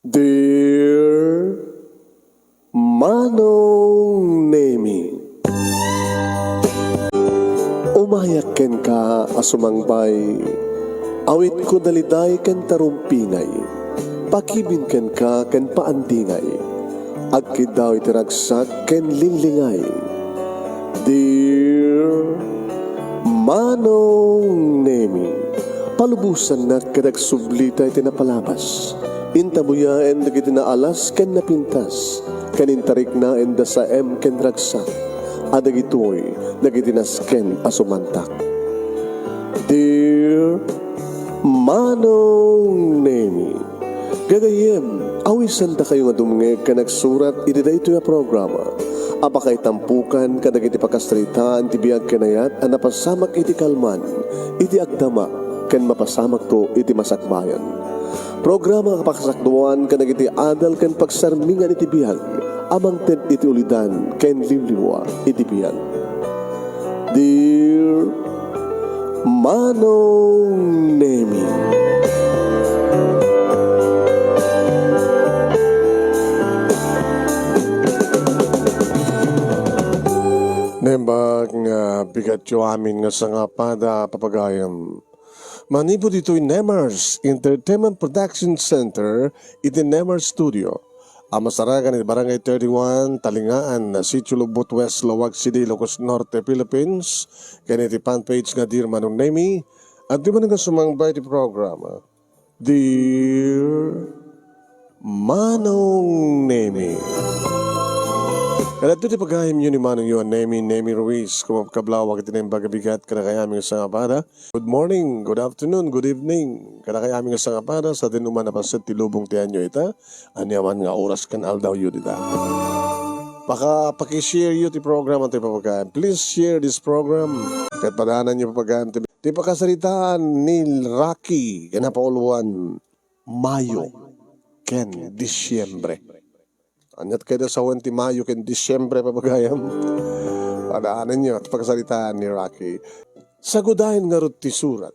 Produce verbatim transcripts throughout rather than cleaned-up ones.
Dear Manong Nemi, umayak kenka a sumangbay, awitko daliday ken tarumpingay, pakibin kenka ken paandingay, agkiddaw iti ragsak ken linglingay. Dear Manong Nemi, palubosannak ket agsublita iti napalabas. Intabuyaen dagiti naalas ken napintas, ken intariknaen da saem ken ragsak, a dagitoy dagiti nasken a sumantak. Dear Manong Nemi, gagayyem, awisandakayo nga dumngeg ken agsurat iti daytoy a programa a pakaitampukan kadagiti pakasaritaan ti biag ken ayat a napasamak iti kalman, iti agdama, ken mapasamakto iti masakbayan. Programa a pakasakduan kadagiti adal ken pagsarmingan iti biag a mangted iti ulidan ken liwliwa iti biag. Dear Manong Nemi. Naimbag nga bigatyo amin nga sangapada, papagayam. Manipud ditoy Nemars Entertainment Production Center, iti Nemars Studio, a masarakan iti Barangay thirty-one, Talingaan, Sitio Lugbot West, Laoag City, Ilocos Norte, Philippines, ken iti fan page nga Dear Manong Nemi, adtoy manen nga sumangbay iti programa. Dear Manong Nemi. Kadagitoy ti pagayamyo ni Manongyo a Nemi, Nemi Ruiz, kumabkablawak iti naimbag a bigat kadakay amin nga sangapada. Good morning, good afternoon, good evening kadakay amin nga sangapada, sadino man a paset ti lubong ti anyo ita, ania man nga oras ken aldawyo dita. Paka-, paki-share yo ti program, antoy, papagayam. Please share this program. Ket padaananyo, papagayam, ti, ti pakasaritaan ni Rocky nga napauluan Mayo ken Disyembre. Aniat kayda sawen ti Mayo ken Disyembre, papagayam? Padaananyo ti pakasaritaan ni Rocky. Sagudayen ngarud ti surat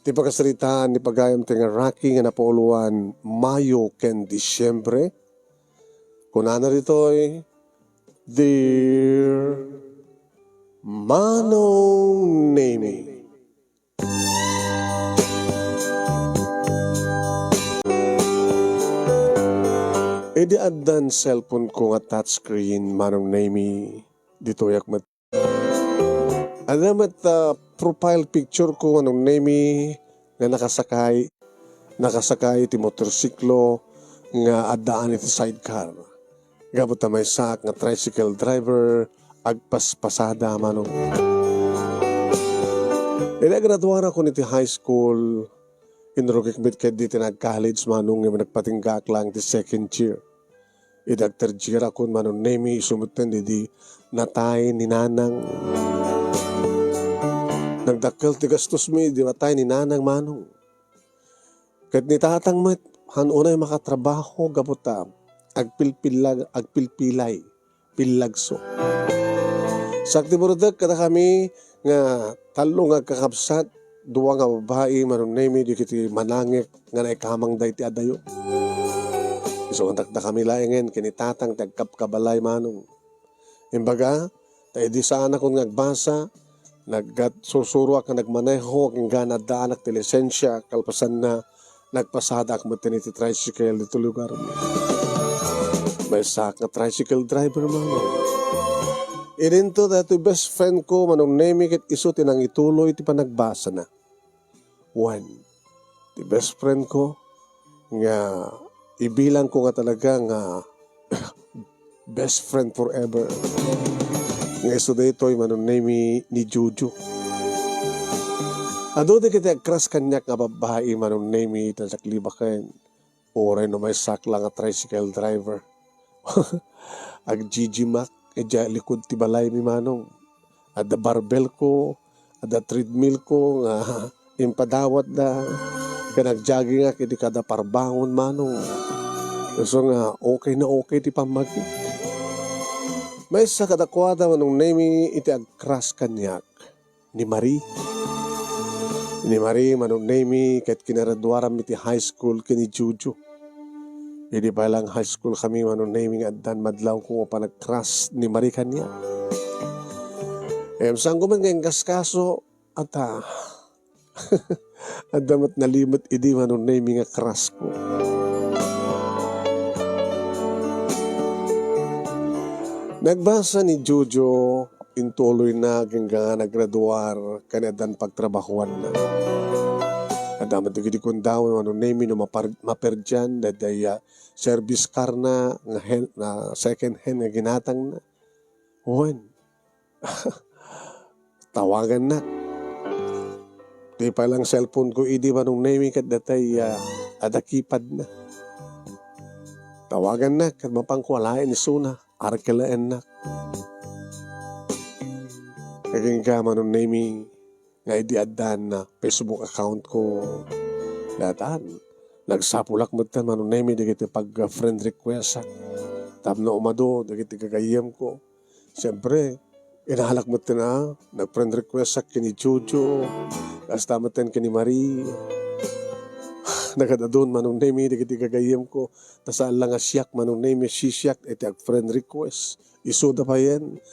ti pakasaritaan ni pagayam ti nga Rocky nga napauluan Mayo ken Disyembre. Kunana ditoy, Dear Manong Nemi. Idi addan cellphone ko nga touchscreen, Manong Nemi, ditoyak met. Adda met, ah, profile picture ko, Manong Nemi, nga nakasakay, nakasakay ti motorsiklo nga addaan iti sidecar. Gapu ta maysaak nga tricycle driver, agpaspasada, Manong. Idi agraduarakon iti high school, inrukik met ketdi ti nag-college, Manong, ngem nagpatinggaak laeng ti second year. Idi agthird yearakon, Manong Nemi, isu metten idi natay ni nanang. Nagdakkel ti gastos mi idi natay ni nanang, Manong. Ket ni tatang met, han unay makatrabaho gapu ta agpilpillag-, agpilpilay, pillagso. Sakti, burudek, kadakami nga tallo nga agkakabsat, dua nga babbai, Manong Nemi, dagiti manangek nga naikamang daydi adayo. Isu nga dakdakami laengen ken ni tatang ti agkabkabalay, Manong. Imbaga, ta idi saanakon nga agbasa, naggat-, sursuroak nga nagmaneho, agingga addaanak ti lisensia, kalpasanna, nagpasadaak metten iti tricycle ditoy lugarmi. Maysaak nga tricycle driver, Manong. Idinto daytoy best friend ko, Manong Nemi, ket isu ti nangituloy ti panagbasana. Wen, ti best friend ko nga ibilang ko nga talaga nga best friend forever. Nga isu daytoy, Manong Nemi, ni Jojo. Adu dagiti agcrush kaniak nga babbai, Manong Nemi, ta saklibaken. Uray no maysaak la nga tricycle driver. Agjijimak idiay likud ti balaymi, Manong. Adda barbell ko, adda treadmill ko nga impadawatda, ken agjoggingak idi kada parbangon, Manong. Isu nga okay na okay ti pammagi. Maysa kadakuada, Manong Nemi, iti agcrush kaniak, ni Marie. Ni Marie, Manong Nemi, ket kinaraduarammi ti high school ken ni Jojo. Idi pay lang high school kami, Manong Nemi, nga addan madlawko nga panag-crush ni Marie kaniak. Em, saanko met nga inkaskaso, ata, adda met nalimot idi, Manong Nemi, nga crush ko. Nagbasa ni Jojo, intuloyna, agingga nga naggraduar, ken addan pagtrabahoanna. Adda met dagiti kundaw, Manong Nemi, no mapar-, maperdian, daydiay, ah, service car na, nga hen-, na second hand nga ginatangna. Wen, tawagannak. Di pay lang cellphone ko idi, Manong Nemi, ket datay, ah, adda keypad na. Tawagannak, ket mapanko alaen isuna, arkelaennak. Agingga, Manong Nemi, nga idi addan Facebook account ko, datan, nagsapulak metten, Manong Nemi, dagiti pag-friend request-ak. Tapno umadu dagiti gagayyemko. Siyempre, inalak metten a nag-friend request-ak ken ni Jojo. Kasta metten ken ni Marie. Nagad-adun, Manong Nemi, dagiti gagayyemko. Ta saan la nga siak, Manong Nemi, sisiak iti ag-friend request. Isuda payen.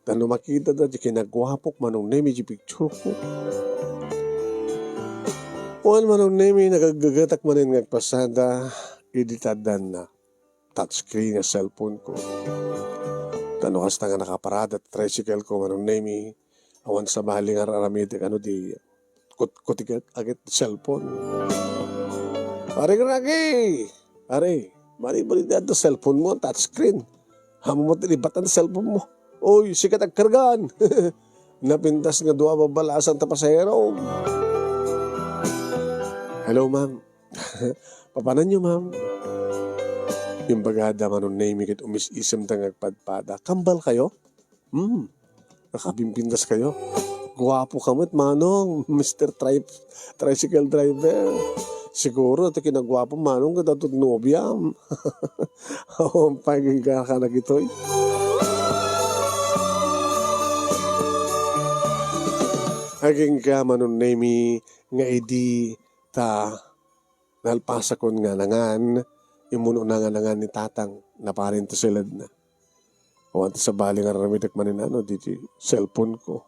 Ta no makitada ti kinaguapok, Manong Nemi, ti picture ko. Wen, Manong Nemi, nagaggagetak manen nga agpasada idi ta addan na touchscreen nga cellphone ko. Ta no kasta nga nakaparada ti tricycle ko, Manong Nemi, awan sabali nga ar-aramidek ano ti kutkutik agit cellphone. Pare Rocky! Pare, mari-mari di adda cellphone mo, touchscreen. Amo mo ti libatan ti cellphone mo. Oy, sika ti agkargaan. Napintas nga dua a babalasan ta pasahero. Hello, ma'am. Papananyo, ma'am? Imbagada, Manong Nemi, ket umis-isemda nga agpadpada. Kambal kayo? Hmm. Nakapimpintas kayo? Guapo ka met, Manong, Mister Tri-, tricycle driver. Siguro, ti kinaguapo, Manong, ket adto't nobiam. Awan pay agingga ka dagitoy. Agingga, Manong Nemi, nga idi ta nalpasakon nga nangan, immuno na nga nangan ni Tatang, naparin ti siledna. Awan ti sabali nga ar-aramidek manen ano, diti cellphone ko.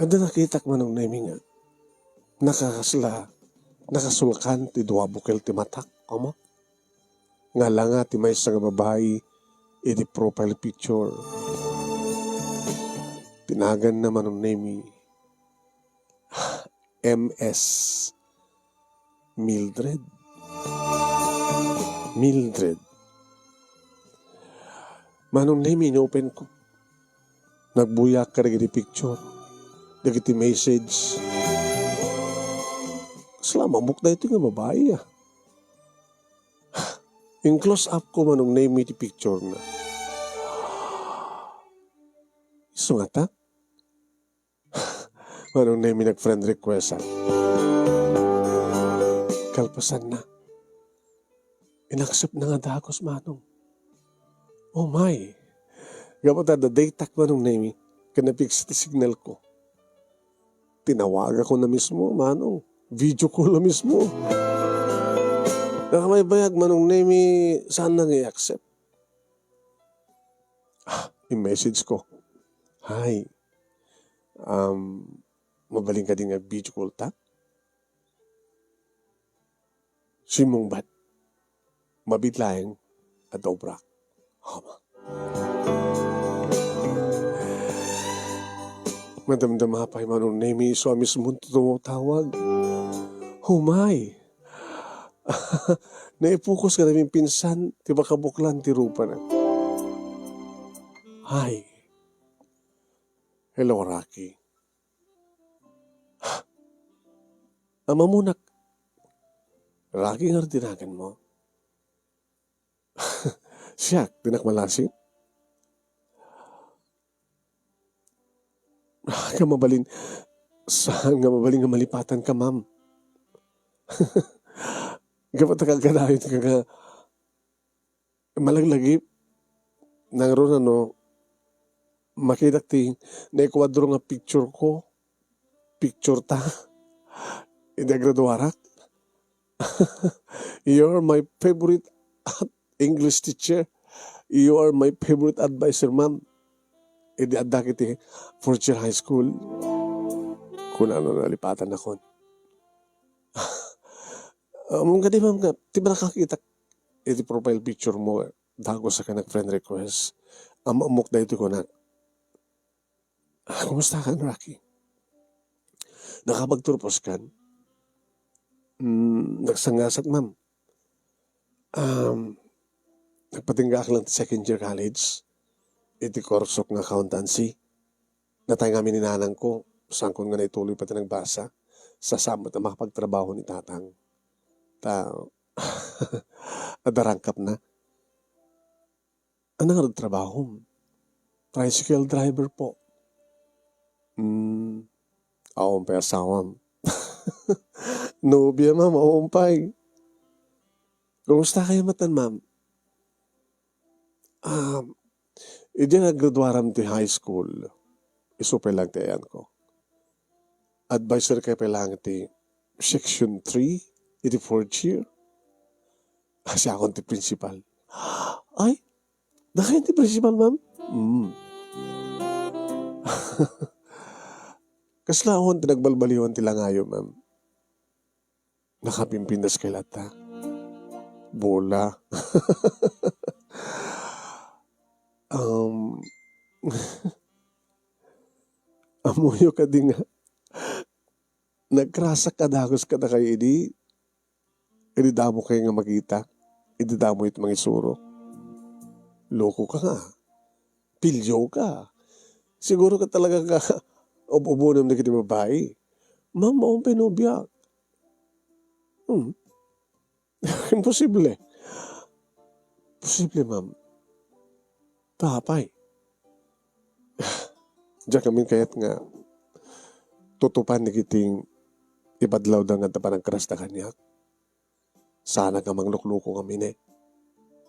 Adda nakitak, Manong Nemi, nga nakasla-, nakasulkan ti dua bukel ti matak, ama. Nga langa ti maysa nga babai iti profile picture. Ti naganna, Manong Nemi, M S Mildred. Mildred. Manong Nemi, inopen ko. Nagbuyak kadagiti picture, dagiti message. Kasla mamok daytoy nga babai, ah. In-close up ko, Manong Nemi, ti picture na. Isu ngata? Manong Nemi, nag-friend request, ah. Kalpasanna, in-accept na nga dagus, Manong. Oh my! Gapu ta da-data-k, Manong Nemi, ken na-fix ti signal ko. Tinawagakon na mismo, Manong. Video call na mismo. Nakabaybayag, Manong Nemi, saan na nga i-accept? Ah, in-message ko. Hi. Um, mabalin kadi nga ag-video call ta? Simmungbat. Mabiit laeng, adda obrak. Hama. Madamdama pay, Manong Nemi, isu a mismo ti tumatawag. Humay! Naipukkos kadagiti pinsan ti makabuklan ti rupana. Hi. Hello, Rocky. Amamonak. Rocky ngarud ti naganmo? Siak, dinak malasi. Nga mabalin, saan nga mabalin nga malipatanka, ma'am? Gapu ta kaganayon ka nga malaglagip. Nangruna no, makitak ti naikuadro nga picture ko, picture ta, idi agraduarak. You're my favorite English teacher. You are my favorite advisor, ma'am. Idi adda iti fourth year high school, kunana nalipatannakon. Ammom kadi, ma'am, nga ti nakakita iti profile picture mo, dagus a kanak friend request. Am-, ammok daytoy kunak. Ah, kumusta ka, Rocky? Nakapagturpos kan? Mm, nagsangasat, ma'am. Um, nagpatinggaak lang ti second year college iti kursok nga accountancy. Natay ngamin ni nanangko, saankon nga naituloy pay ti nagbasa. Saan met a makapagtrabaho ni tatang. Ta, adda rangkapna. Ania ngarud trabahom? Tricycle driver po. Hmm, awan pay asawam? Nobia, ma'am, awan pay. Kumusta kayo met, ma'am? Ah, idi nagraduaram ti high school, isu pay lang ti ayanko. Advisor kayo pay lang ti section three, iti fourth year. Siakon ti principal. Ay, dakayo ti principal, ma'am? Mm. Kasla awan ti nagbalbaliwan ti langayo, ma'am? Nakapimpintas kay latta. Bola. Um, ammoyo kadi nga nagkrasak a dagus kadakayo idi, idi damo kayo nga makita, idi damo iti mangisuro. Loko ka nga. Pilyo ka. Siguro ka talaga nga ub-ubonem dagiti babai. Ma'am, maupay nobiak. Hmm. Imposible. Posible, ma'am. Ta apay? Diak ngamin kayat nga tutupan dagiti ibadlawda nga adda panagkrasda kaniak. Saanak nga manglukloko ngamin, eh.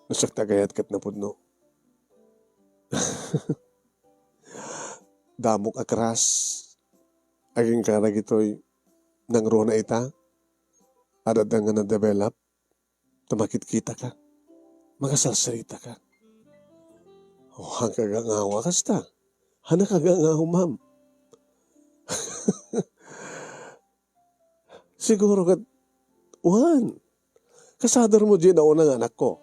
No siak ti agayat ket napudno. Damok a kras. Agingga dagitoy nangruna ita. Adda nga na-develop. Ta makitkitaka. Makasarsarita ka. O, han ka gangaw a kasta. Han ka gangaw, ma'am. Siguro ket, wen, kasader mo diay nauna nga anakko.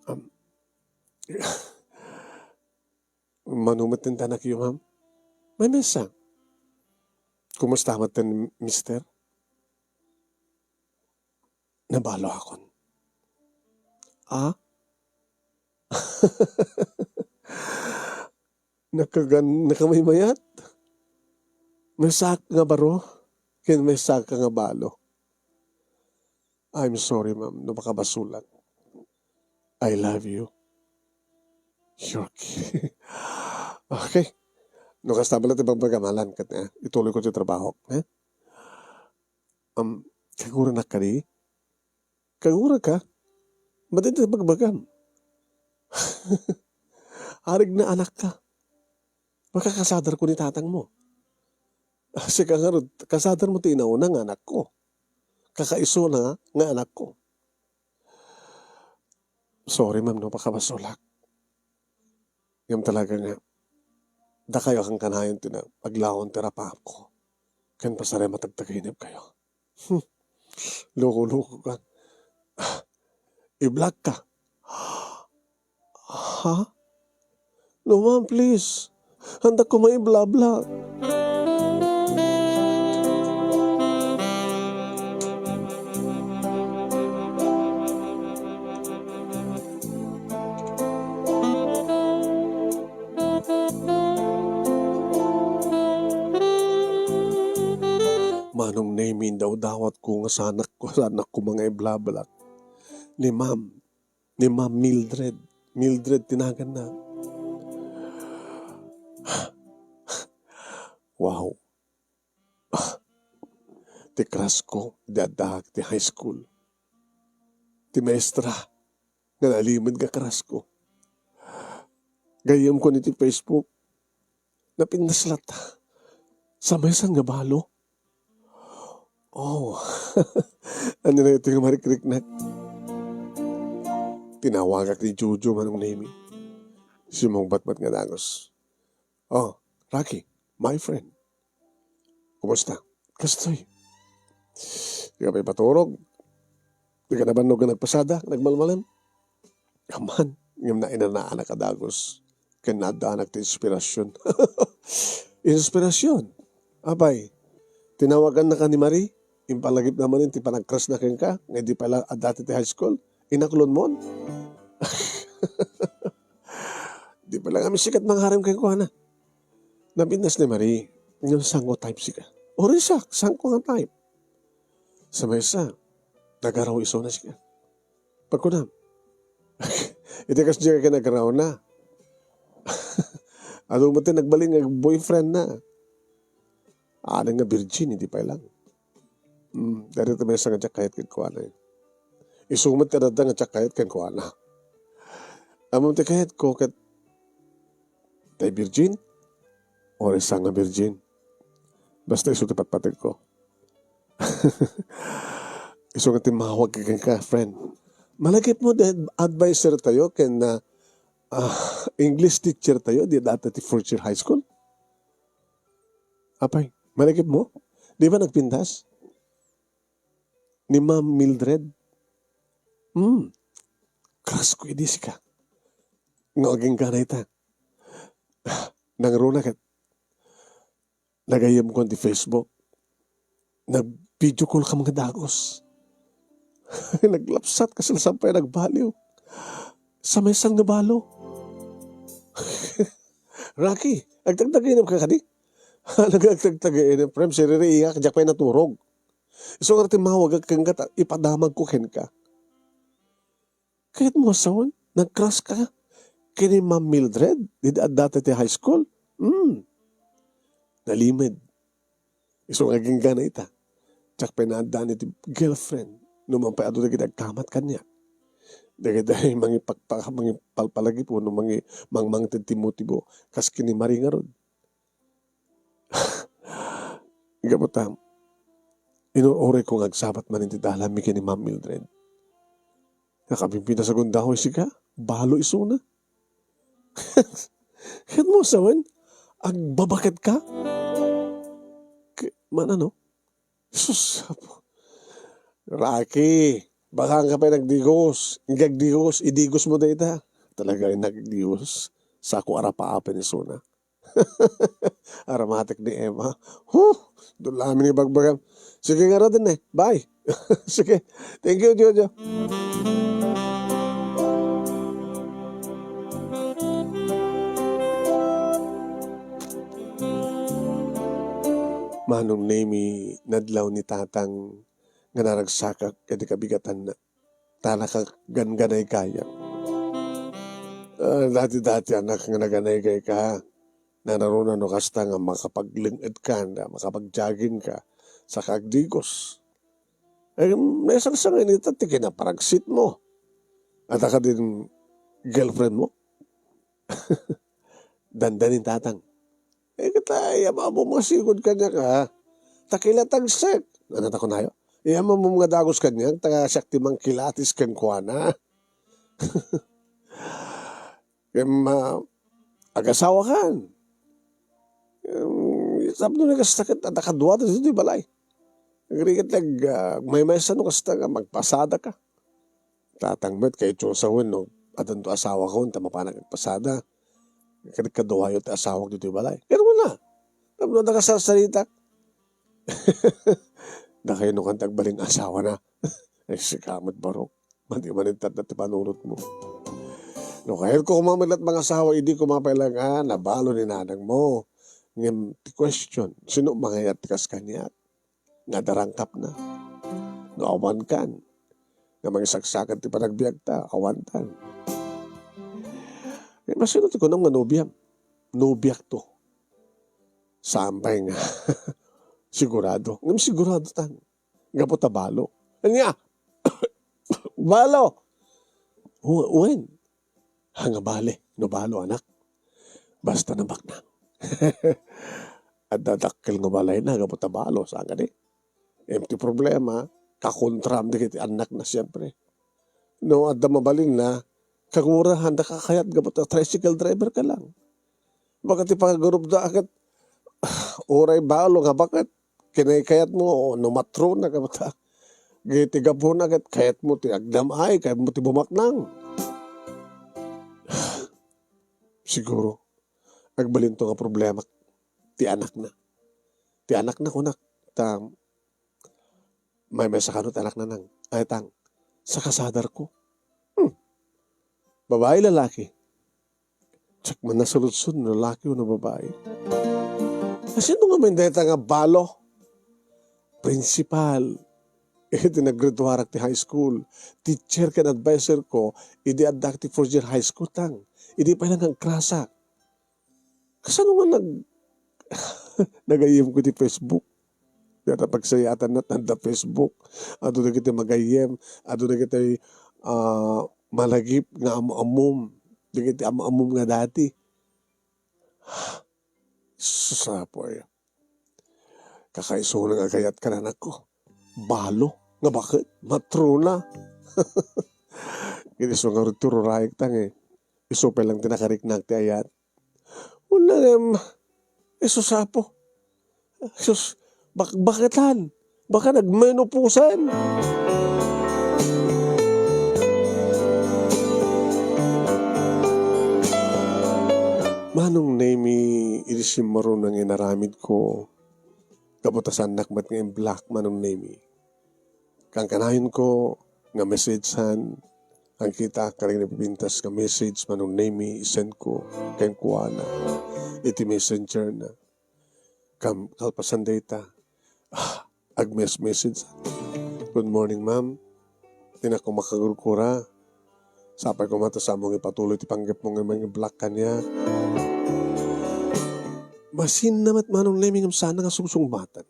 Am, mano met ti anakyo, ma'am? May mesa. Kumusta met ti mister? Nabaloakon. Ah? Nakagan-, nakamaymayat? Maysaak nga baro, ken maysaak nga balo. I'm sorry, ma'am, no makabasolak. I love you. You're kidding. Okay. No kasta met laeng ti bagbagam, Alan, ket, eh, ituloy ko ti trabahok, eh? Um, kaguranak kadi? Kagura ka? Ba't iti bagbagam? Arig na anakka. Makakasader ko ni tatang mo. Sika ngarud, kasader mo ti inauna nga anakko. Kakaisuna nga anakko. Sorry, ma'am, no makabasolak. Ngem talaga nga, dakayo a kankanayon ti na-, aglawan ti rapaapko. Ken pasarem a tagtagainepkayo. Hmm. Loko-loko ka. Ah, i-block ka. Ha? No, ma'am, please. Handak ko maiblabla. Manong Nemy, indawdawatko nga saanak ko, saanak ko mangaiblabla. Ni Ma'am, ni Ma'am Mildred. Mildred ti naganna. Wow. Ti crush ko, idi addaak ti high school. Ti maestra, nga nalimed nga crush ko. Gayyemko iti Facebook, napintas latta. Sa maysa nga balo. Oh, ania daytoy nga marikriknak? Tinawagak ni Jojo, Manong Nemi. Simmungbat met nga dagus. "Oh, Rocky, my friend. Kumusta?" "Kastoy. Di ka pay maturog? Di ka nabannog nga nagpasada, nagmalmalem?" Aman, ngem nainanaanak a dagus. Ken naaddaanak ti inspirasyon. Inspirasyon? Apay, tinawagannaka ni Marie? Impalagipna manen ti panagkrasna kenka, nga idi pay la adda ti high school? Inaklonmon? Di pay la ngamin sika ti mangarem kenkuana. Napintas ni Marie, ngem saanko type sika. Uray siak, saanko nga type. Sa maysa, nagaraw isuna sika. Pagkunam, iti kasdiay nga nagaraw na. Adu met ti nagbalin nga boyfriend na. Aden nga virgin, idi pay lang. Hmm, dayta ti maysa nga diak kayat kenkuana. Isu met ti adda nga diak kayat kenkuana. Ammom ti kayatko ket tay virgin? Uray saan nga virgin. Basta isu ti patpategko. Isu nga timmawag kenka, friend. Malagipmo, the advisor tayo ken, ah, ah, English teacher tayo, di data ti first year high school. Apay, malagipmo? Di ba nagpintas? Ni Ma'am Mildred? Hmm. Crush ko idi sika. Nga agingga na ita. Nangruna ket nagayyemko ti Facebook. Nag-video call ka nga dagus. Naglapsat, kasla saan pay nagbaliw. Sa maysan nga balo. Rocky, agtagtagainep ka kadi? Nagagtagtagainep, friend, siririak, diak pay naturog. Isu nga timmawagak kenka ta ipadamagko kenka. Kayatmo a sawen, nag-crush ka ken ni Ma'am Mildred, dida adda ti high school? Hmm. Nalimed. Isu nga agingga na ita. Diak pay naaddaan iti girlfriend, no man pay adu dagiti agkamat kaniak. Dagiti mangipakpa-, mangipalpalagip wenno mangi-, mangmangted ti motibo, kas ken ni Marie ngarud. Gapu ta, inur-urayko nga agsabat manen ti dalanmi ken ni Ma'am Mildred. Nakapimpintas a gundaway sika, balo isuna. Kayatmo a sawen, agbabaket ka? K-, man ano? Sus, apo. Rocky, baka ka pay nagdigos. Nga agdigos, idigos mo dayta. Talaga nga nagdigos. Sako a rapaapen isuna. Aramatek ni Emma. Huh! Dulamin nga ibagbagam. Sige ngaruden, eh. Bye. Sige. Thank you, Jojo. Manong Nemi, nadlaw ni Tatang nga naragsakak iti kabigatanna. Ta nakagangganay kayat. Ah, dati-dati, anak, nga naganaygayka. Nanaruna no kasta nga makapagleng-edka, nga makapag-jogging ka, sa kagdigos. Eh, naisangsangan ita ti kinaparagsit mo. Adda kadin girlfriend mo? Dandani, Tatang. Eh, ket, ay, ammom nga sigud kaniak, a. Ta kilatagsek. Ano ta kunayo? Eh, ammom nga dagus kaniak, ta siak ti mangkilatis kenkuana. Ken, ah, agasawakan. Em, tapno ni kasta ket adda kaduada ditoy balay. Agrigat nag, ah, maymaysa no kasta nga magpasadaka. Tatang met, kay Dios a wenno, addanto asawakon, ta mapanak agpasada. Kad-, kaduayo ti asawak ditoy balay. Pero wala. Tapno nakasarsaritak. Dakayo no kanta agbalin asawana. Ay, sika met, barok. Madi manen tatna ti panunotmo. No kayatko koma met la't mangasawa, idi koma pay lang a nabalo ni nanangmo. Ngem ti question, sino mangayat ti kas kaniak? Nga darangkapna. No awankan, nga mangisaksakan ti panagbiagta, awantan. Eh, masino ti kunam nga nobiam? Nobiakto. Saan pay nga sigurado. Ngem sigurado tan. Gapu ta balo. Ania? Balo! Wen. Anga bale no balo, anak. Basta nabaknang. Adda dakkel nga balayna gapu ta balo, saan kadi? Em, ti problema, kakontram dagiti annakna, siempre. No adda mabalinna, Kagura, haanda ka kayat gapu ta tricycle driver ka lang. Baka ti panagurupda ket, uray balo nga baket, kinaykayatmo no matrona gapu ta. Iti gapuna ket kayatmo ti agdam-ay, kayatmo ti bumaknang. Siguro, agbalinto nga problema ti anakna. Ti anakna kunak, ta maymaysa kano ti anakna nang, ay tang, sa kasadarko. Hmm. Babae, lalaki? Check man na sa Luzon, lalaki o na babae. Sino nga may dayta nga balo? Principal. Iti naggraduarak ti high school. Teacher ken adviser ko, idi addak ti first year high school tang. Idi pa lang agkrasak. Kasano nga nag-, nagayyem ko ti Facebook? Data pagsayaatan na tanda Facebook. Adu dagiti magayyem, adu dagiti, ah, malagip nga am-ammom. Dagiti am-ammom nga dati. Sus, apoy. Kakaisuna nga agayat kan anakko. Balo, nga baket, matrona. Iti isu nga ruturo raik tang eh. Isu pay lang ti nakariknak ti ayat. Wala ngem, isu sapo. Sus, bak-, baketan. Baka nagmenopausean. Manong Nemi, idi simmaruno nga inaramid ko, gapu ta saannak met nga imblock, Manong Nemi. Kankanayon ko nga message-an, agkitaak kadagiti napipintas nga message, Manong Nemi, isend ko kenkuana iti messenger na. Kam-, kalpasan dayta, ah, agmes-message. "Good morning, ma'am. Dinak koma kakurkura. Sapay koma ta saanmo nga ipatuloy ti panggepmo nga mangiblak kaniak." Masinna met, Manong Nemi, ngem saan nga sungsungbatan.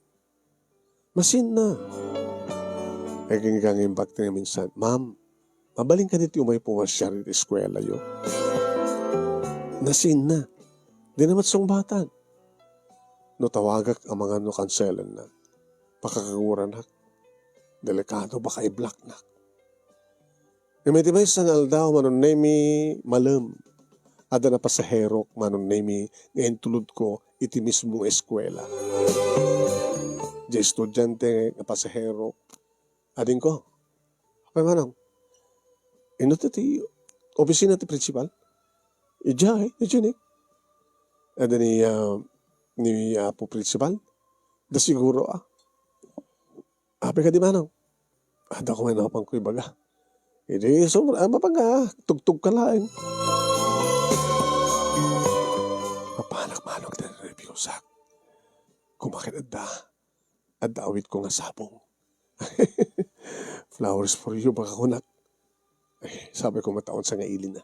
Masinna. Agingga nga imbag ti nga minsan, "Ma'am, mabalin kadi ti umay pumasiar iti eskuelayo?" Nasinna. Dina met sungbatan. No tawagak amangan no kanselenna, pakakaguranak. Delikado, baka iblaknak. Ngem iti maysa nga aldaw, Manong Nemi, malem, adda napasaherok, Manong Nemi, nga intulodko iti mismo eskuela. Diay estudiante nga pasaherok, adingko, "Apay, Manong, inno ti, ti opisina ti principal?" "Idiay, idiay ni." Adda ni, ah, ni Apo Principal? Da siguro, ah. "Apay kadi, Manong?" "Adda koma napanko ibaga." Idi, sobra, ah, mapaga, tugtog ka laeng. Mapanak, Manong, ti nerbiyosak. Kumaket adda, adda awitko nga sabong. "Flowers for you," baka kunak. Eh, sabi ko, mataon sa nga ilina.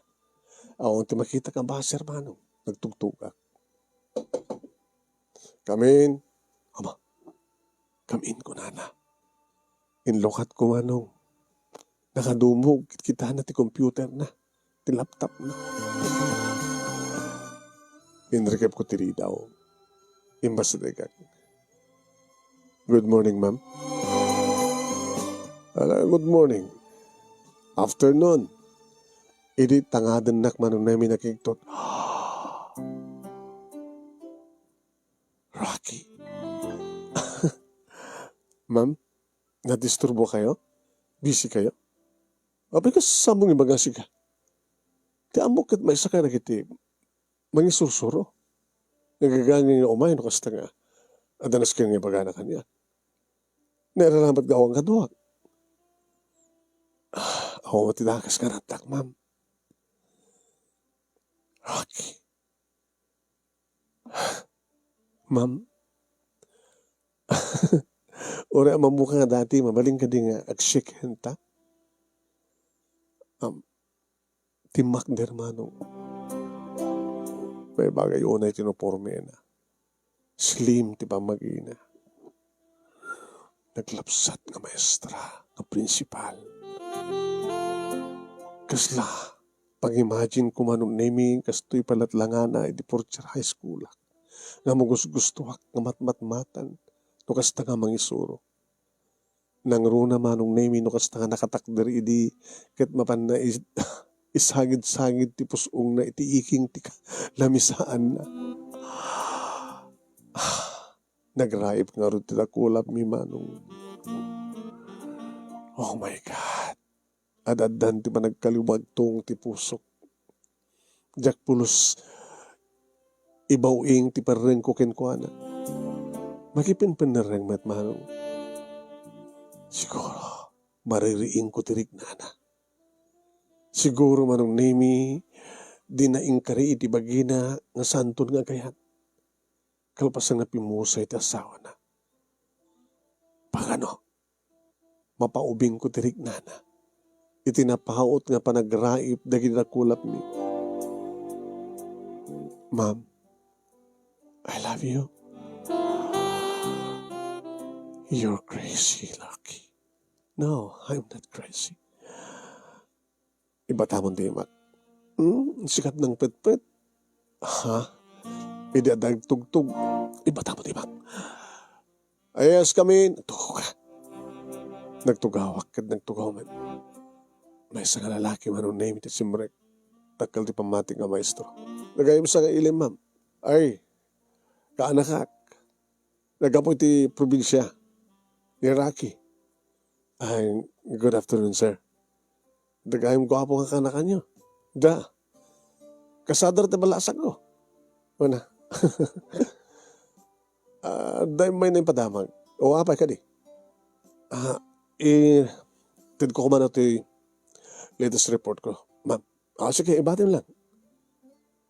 Awan ti makita ka ba, Sir Manong? Nagtugtugak. "Come in." Ama, "Come in," kunana. Inlukatko, Manong. Nakadumog, kitkitana ti computer na, ti laptop na. Inrikepko ti ridaw. Imbasdegak. "Good morning, ma'am." "Ala, good morning. Afternoon." Idi tangadennak, Manong Nemi, nakigtot. Rocky. "Ma'am, nadisturbo kayo? Busy kayo?" "Apay, kas-, saanmo nga ibaga sika? Ti ammok ket maysa ka dagiti mangisursuro. Nagagangay nga umay no kasta nga adda nasken nga ibagana kaniak. Nairaramat nga awan kaduak." "Ah, awan ti dakes nga aratnak, ma'am." "Rocky." "Ma'am, uray ammom ka nga dati, mabalin kadi nga ag-shake hand ta?" Am, timmakder, Manong. Baybagay unay ti unipormena. Slim ti pammagina. Naglapsat nga maestra, nga principal. Kasla pang-imagine ko, Manong Nemi, kastoy palatlangana idi fourth year high school-ak. Nga mangusgustoak nga matmatmatan no kasta nga mangisuro. Nangruna, Manong Nemi, no kasta nga nakatakder idi ket mapan na is-, Isagid-sagid ti pus-ongna iti iking ti kalamisaanna. Nagraip ngarud ti dakulapmi, Manong. Oh my God. Ad-addan ti panagkaliwagtong ti pusok. Diak pulos ibaw-ing ti parrengko kenkuana. Makipinpennerreng met, Manong. Siguro, maririingko ti riknana. Siguro, Manong Nemi, dina inkari iti bagina nga santon nga agayat. Kalpasan nga pimmusay ti asawana. Pagano? Mapaubingko ti riknana iti napaut nga panagraip dagiti dakulapmi. Ma'am, I love you. You're crazy, Lucky. No, I'm not crazy. Ibatamon ti imak. Hmm, sikat nang petpet. Ha? Idi adda agtugtog, ibatamon ti imak. Yes, come in. Nagtugaw ka. Nagtugawak ket nagtugaw met. Maysa nga lalaki, Manong Nemi, ti simrek. Dakkel ti pammati nga maestro. Nagayyem sa nga ilim, ma'am. Ay, kaanakak. Naggapu iti probinsia. Ni Rocky. Ay, good afternoon, sir. Dagayem guapo nga kaanakanyo. Da. Kasadar ti balasakko. Una. Ah, dayem may naipadamag. O, apay kadi? Ah, i-, tedko koma ti latest report ko, ma'am. Ah, sige, ibatim lang.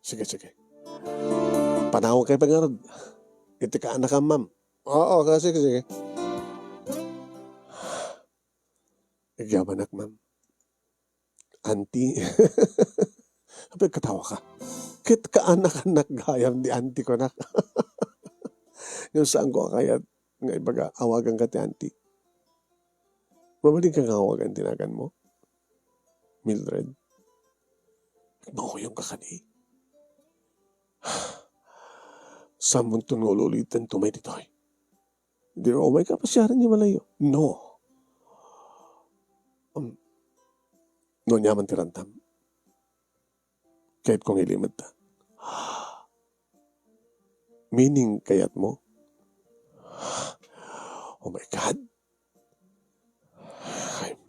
Sige, sige. Panawag kayo pa ngarud. Iti kaanakam, ma'am. Oo, ka-, sige, sige. Agyamanak, ma'am. Auntie. Apay katawa ka? Ket kaanakanak gayam di auntie ko, nak. Ngem saanko a kayat nga ibaga, awaganka ti auntie. Mabalinka nga awagan ti naganmo, Mildred? Mauyongka kadi? Sammonto nga uli-ulitan to may ditoy. Di umay ka pasiaran nga malayo. No. Um, no, aniaman ti rantam. Kayatko nga ilimedta. Meaning, kayatmo? Oh my God. I'm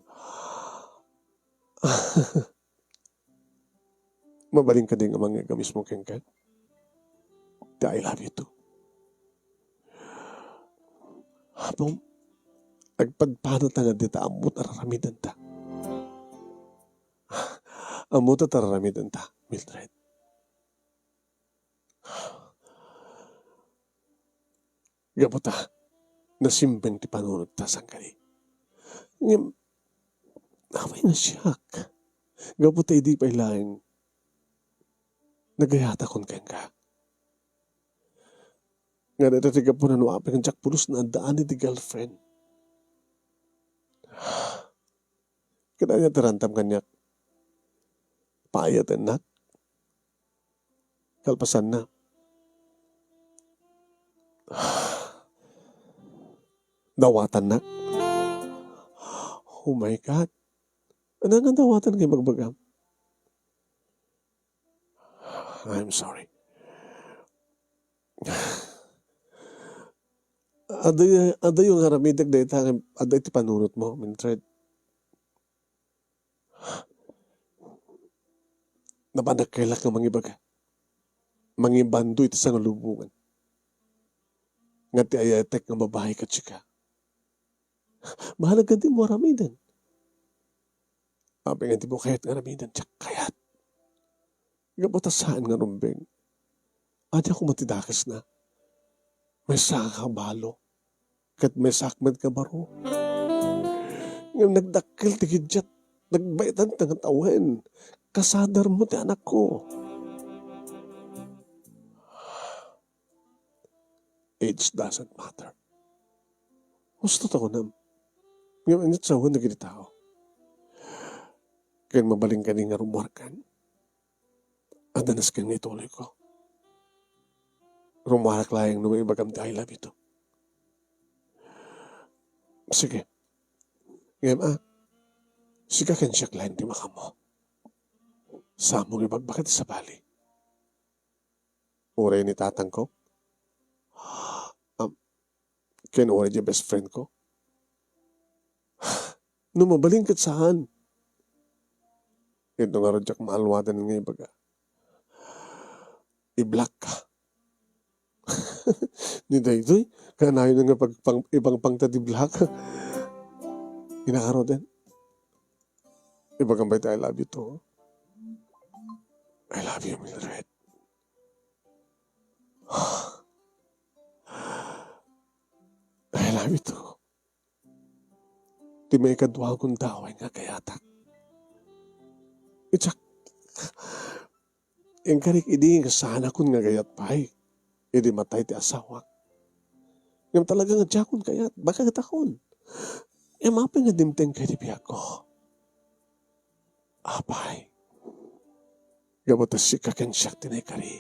Mabalin kadi nga mangngeg a mismo kenka? Ti I love you too. Apo, agpadpadata nga dita ammot a raramidenta. Ammota ta raramidenta, Mildred. Gapu ta, nasimbeng ti panunotta, saan kadi? Ngem, apay nga siak? Gapu ta idi pay laeng, nagayatakon kenka. Nga dayta ti gapuna no apay nga diak pulos nga addaan iti girlfriend. Ket ania ti rantam kaniak? Paayatennak? Kalpasanna, dawatannak. Oh my God. Ania nga dawatan nga ibagbagam? I'm sorry. Adu-, adayo nga aramidek dayta nga adda iti panunotmo, Mildred. Napanagkaylak nga mangibaga, mangibando iti sangalubongan. Nga ti ayatek nga babai ket sika. Bahala ka dimo aramiden. Apay nga dimo kayat nga aramiden, diak kayat. Gapu ta saan nga rumbeng. Adi ako matidakesna. Maysa ka balo. Ket maysak met nga baro. Ngem nagdakkel ti kidiat, nagbaetan ta nga tawen. Kasadarmo ti anakko. Age doesn't matter. Husto ta kunam. Ngem ania't sawen dagiti tao? Ken mabalin kadi nga rummuarkan? Adda nasken nga ituloyko. Rummuarak laeng no maibagam ti I love you too. Sige. Ngem, ah, sika ken siak laeng ti makaammo. Saan mo nga ibagbaga ti sabali? Uray ni tatangko? Am, ken uray diay best friend ko? No mabalin ket saan. Ket no ngarud diak maalwadanen nga ibaga, i-block ka. Ni daytoy, kanayon nga pagpang-, ipangpangta ti block. Inna ngaruden. Ibagam ba iti I love you to? I love you, Mildred. I love you too. Ti maikadua nga gundaway nga agayatak. Idiak, inkarik idi nga saanakon nga agayat pay idi matay ti asawak. Ngem talaga nga diakon kayat, bagatakon. Ngem apay nga dimteng kay ti biagko? Apay, gapu ta sika ken siak ti naikari.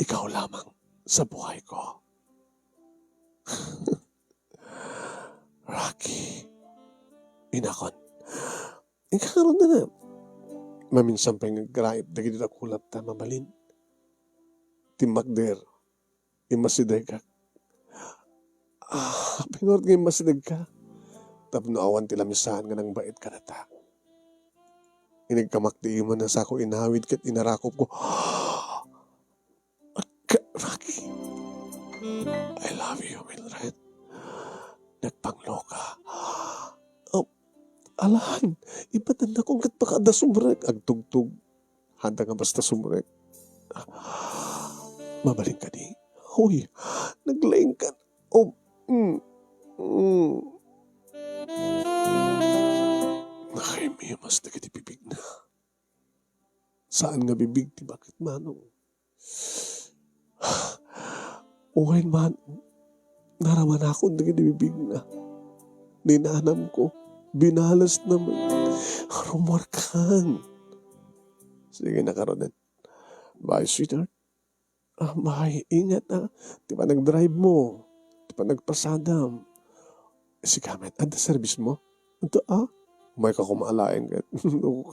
Ikaw lamang sa buhay ko. Rocky, innakon. Inka ngarud na. Maminsan pay nga agraem dagiti dakulam ta mabalin. Timmakder, immasidegak. Ah, apay ngarud nga immasidegka? Tapno awan ti lamisaan nga nangbaet kadata. Inigkamak ti iman a sako inawid ket inarakupko. Ka-, Rocky, I love you, Mildred. Nagpangloka. Oh, alan, ipatennakon ket baka adda sumrek. Agtugtog. Haanda nga basta sumrek. Mabalin kadi? Hoy, naglaing ka. Oh, mm, mm. Nakaimemas dagiti bibigna. Saan nga bibig ti bakit, Manong? Uray man, naramanakon dagiti bibigna. Ninanamko, binalesna met. Rummuarkan. Sige na, karon. Bye, sweetheart. Ah, bye. Ingat, ah. Ti panagdrive mo. Ti panagpasadam. Sika met, adda service mo? Adda, ah? Umayka koma alaen ket.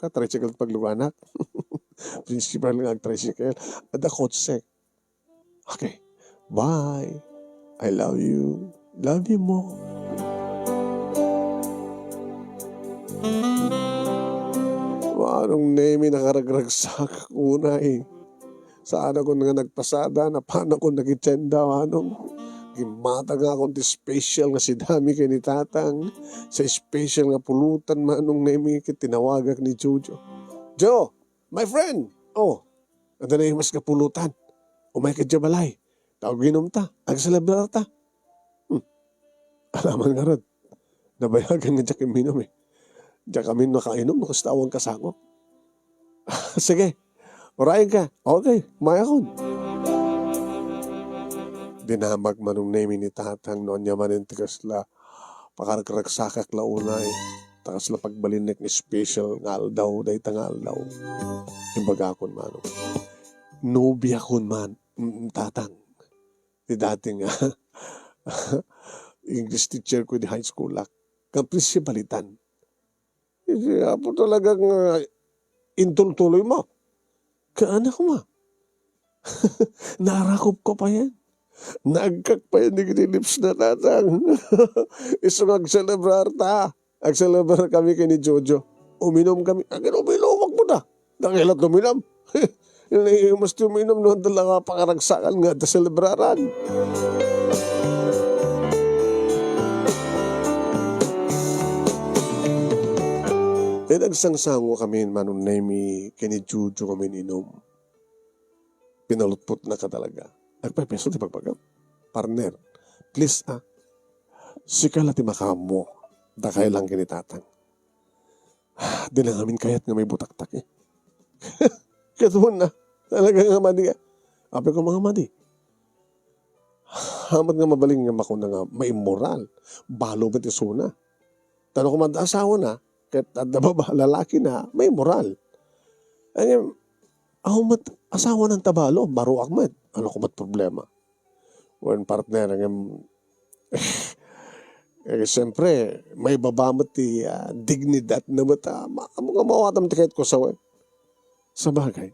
Ka tricycle ti pagluganak. Principal nga ag-tricycle. Adda kotse. Okay. Bye. I love you. Love you more. Manong Nemi, nakaragragsak unay. Saanakon nga nagpasada, napanakon nagitienda, Manong. Gimmatangakon ti special nga sidami ken ni Tatang. Sa special nga pulutan, Manong Nemi, ket tinawagak ni Jojo. "Jo, my friend! Oh, adda naimas nga pulutan. Umayka idiay balay. Ta aginumta, agselebrar ta." Hmm. Alaman ngarud, nabayagan nga diak imminum, eh. Diak amin makainum no kasta awan kasangok. Sige, urayenka. Okay, umayakon. Dinamag, Manong Nemi, ni Tatang no ania manen ti kasla pakaragragsakak la unay. Ta kasla pagbalinnek nga special nga aldaw, dayta nga aldaw. Imbagakon, Manong. Nobiakon man, mm, Tatang. Ti dati nga English teacher ko di high school-ak. Nga principalitan. Iti apo talaga nga intultuloy mo. Kaan a koma. Narakop ko pa yan. Naagkak pa yan dagiti lips na, Tatang. Isu nga agselebrar ta. Agselebrar kami ken ni Jojo. Uminum kami. Agin uminumak mo da. Dakela ti uminum. Naimas ti uminum no adda la nga pakaragsakan nga adda selebraran. Ket agsangsango kami, Manong Nemi, ken ni Jojo kami inum. Pinalutpotna ka talaga. Nagpaypayso ti bagbagam. Partner, please, ah, sika la ti makaammo. Dakay lang ken ni Tatang. Di na ngamin kayat nga maibutaktak, eh. Ket una, talaga nga madi, ah. Apay ko nga madi. Amat nga mabalin nga makuna nga maimmoral. Balo met isuna. Ta no koma adda asawana, ket adda baba-, lalakina, maimmoral. Ngem, awan met asawana ta balo, baroak met. Ano koma ti problema? Wen, partner, ngem, Eh, siyempre, maibaba met ti, ah, dignidad na met, ah, ma-, ammo nga maawatam ti kayatko, sawen. Sabagay,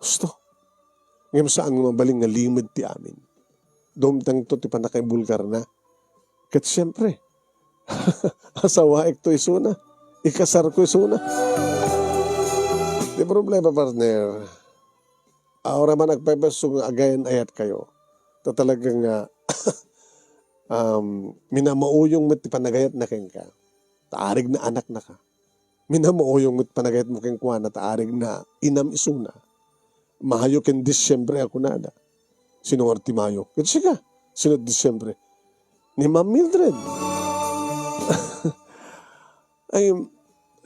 husto. Ngem saan nga mabalin nga limed ti amin. Dumtengto ti pannakaibulgarna. Ket siyempre, asawaekto isuna. Ikasarko isuna. Ti problema, partner, awan man agpaypayso nga agayan-ayatkayo. Ta talaga nga, um, minamauyong met ti panagayatna kenka. Ta arigna anaknaka. Minamauyong met panagayatmo kenkuana ta arigna inam isuna. Mayo ken Disiembre a kunada. Sino nga ti Mayo? Ket sika, sino Disiembre? Ni Ma'am Mildred. Ay,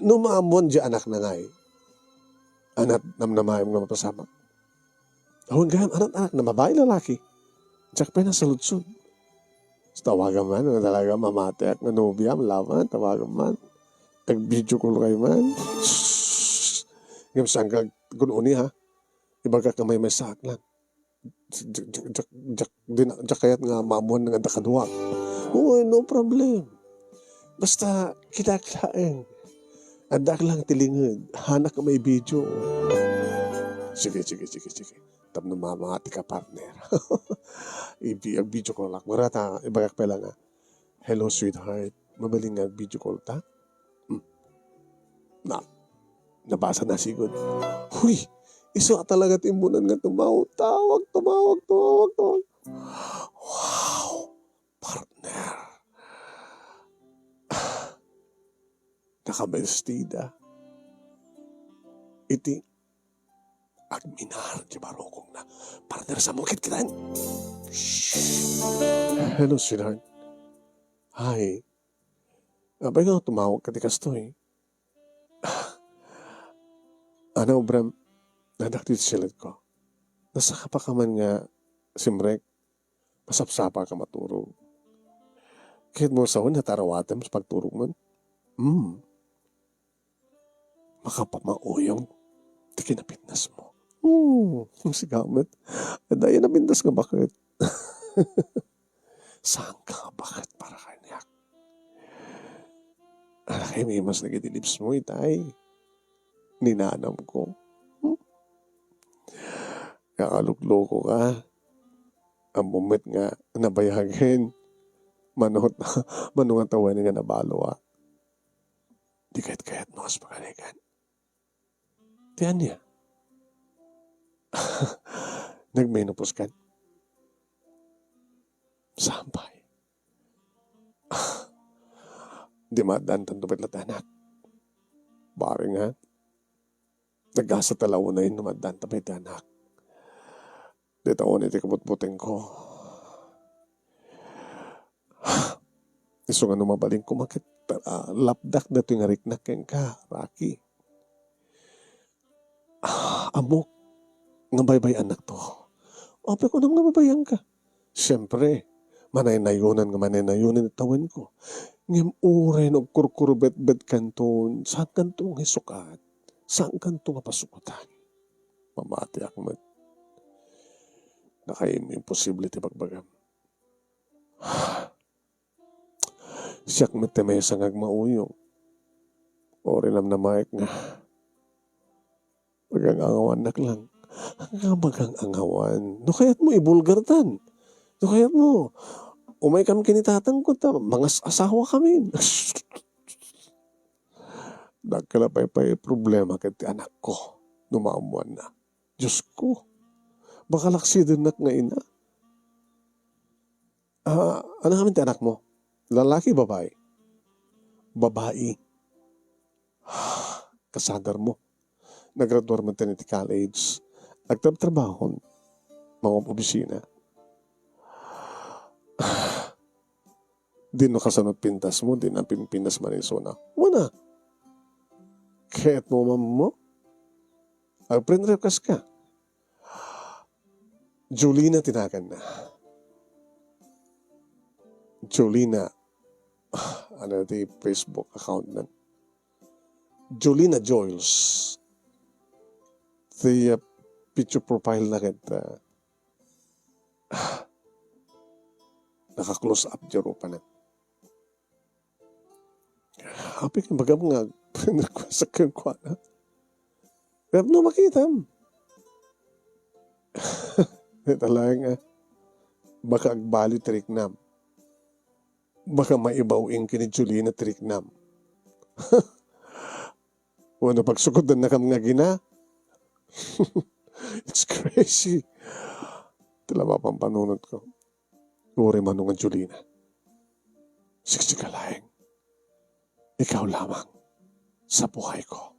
no maammoan diay anakna ngay, anat namnamaem nga mapasamak. Awan gayam anat-anakna, babai, lalaki. Diak pay nasaludsod. Tawagan man, no talaga mamatiak nga nobiam, laban, tawagan man. Tag-video call kayo man. Ngem saan ka kun-uni, ha? Ibagak nga maymaysaak lang. Diak, diak, diak, diak, di na, diak kayat nga maammoan nga adda kaduak. Uy, no problem. Basta, kitak laeng. Addaak lang ti linged. Hanak nga may video. Sige, sige, sige, sige. Tapno mamati ka, partner. Ibi-, ag-video call ak. Marata, ibagak pay lang nga, "Hello, sweetheart. Mabalin nga ag-video call ta?" Hmm. Na, nabasa na sigud. Huy! Isu a talaga ti immunan nga tumawag, tawag, tumawag, tumawag, tumawag. Wow! Partner. Nakabestida. Iti agminar ti barukongna. Partner, samukit kita. Shh. Hello, sweetheart. Hi. Apay nga tumawag ka ti kastoy? Ano, Bram? Nadak ti silet ko. Nasakapa ka man nga simrek, masapsapa ka maturog. Ket mo sawen, natarawatem sa pagturog man. Hmm. Makapamauyong ti kinapitnasmo. Hmm, sigamet. Daya napintas nga baket. Saan ka nga baket para kaniak? Anak, ay, may mas nagiti lips mo, itay. Ninanam ko. Hmm? Kakalukloko ka. Ammom met nga nabayagen. Manot, mano nga tawen nga nabalo, ah. Di kayat-kayat no, as pagarigan. Ti ania? Nagmenopause kan? Sampay. Di maaddan tanto pay ti anak. Bari nga, nagasa ta la unay no maaddan ta pay ti anak. Dita unay ti kabutbutengko. Isu nga no mabalin koma ket, ah, lapdak datoy nga riknak kenka, Rocky. Ah, ammok nga baybay-annakto. Apay kunam nga baybay-anka? Siempre, manaynayonan nga manaynayonan ti tawenko. Ngem uray no agkurkurbetbetkanton, saankanto nga isukat, saankanto nga pasukotan. Mamatiak met. Nakaim-, imposible ti bagbagam. Siak met ti maysa nga agmauyong. Uray namnamaek nga magang-angawannak lang. Nga magang-angawan. No kayatmo, ibulgartan. No kayatmo, umaykam ken ni tatangko ta mangas-asawakamin. Dakkel a paypay problema ket ti anakko no maammoanna. Diosko, baka laksidennak nga ina. Ah, ano ngamin ti anakmo? Lalaki, babae? Babae. Kasagarmo. Nagraduar man ti college. Agtrabtrabahon. Mangop-obisina. Di no kasano pintasmo, di na pimpintas man isuna. Wana. Kayatmo man mo? Agprenrequest ka. Jolina ti naganna. Jolina. Ano ti Facebook account na? Jolina Joyles. Ti, uh, picture profile na ket, uh, naka-close up ti rupa na. Apay nga ibagam nga friend request kenkuana? Pero no makitam. Dita laeng a, baka agbali ti riknam. Baka maibaw-ing ken ni Jolina ti riknam. Wenno pagsukotennakam nga agina. It's crazy. Iti la mapanpanunotko. Uray mano nga Jolina. Siksika laeng. Ikaw lamang sa buhay ko,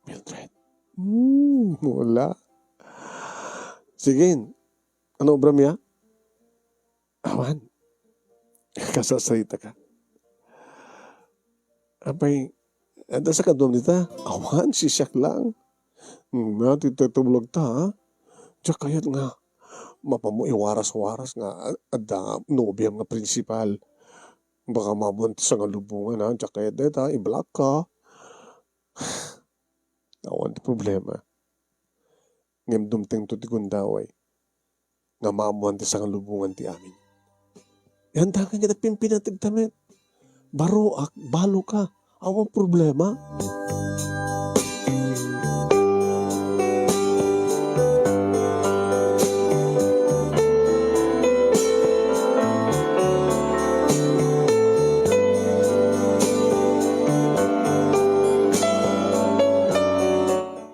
Mildred. Hmm, wala. Sige, ano obram ya? Awan. Kasasarita ka. Apay, adda sa kaduam dita? Awan, sisiak lang. Hmm, na, ti, ti, tublag ta, ha? Diak kayat nga, mapamo iwaras-waras nga, a-, adda nobiam nga prinsipal. Baka mabuan ti sangalubongan, ha? Diak kayat deta, i-block ka. Awan ti problema. Ngem dumtengto ti gundaway nga maammoan ti sangalubongan ti amin. Ihandangan nga nagpimpinategta met. Baroak, balo ka. Awan problema.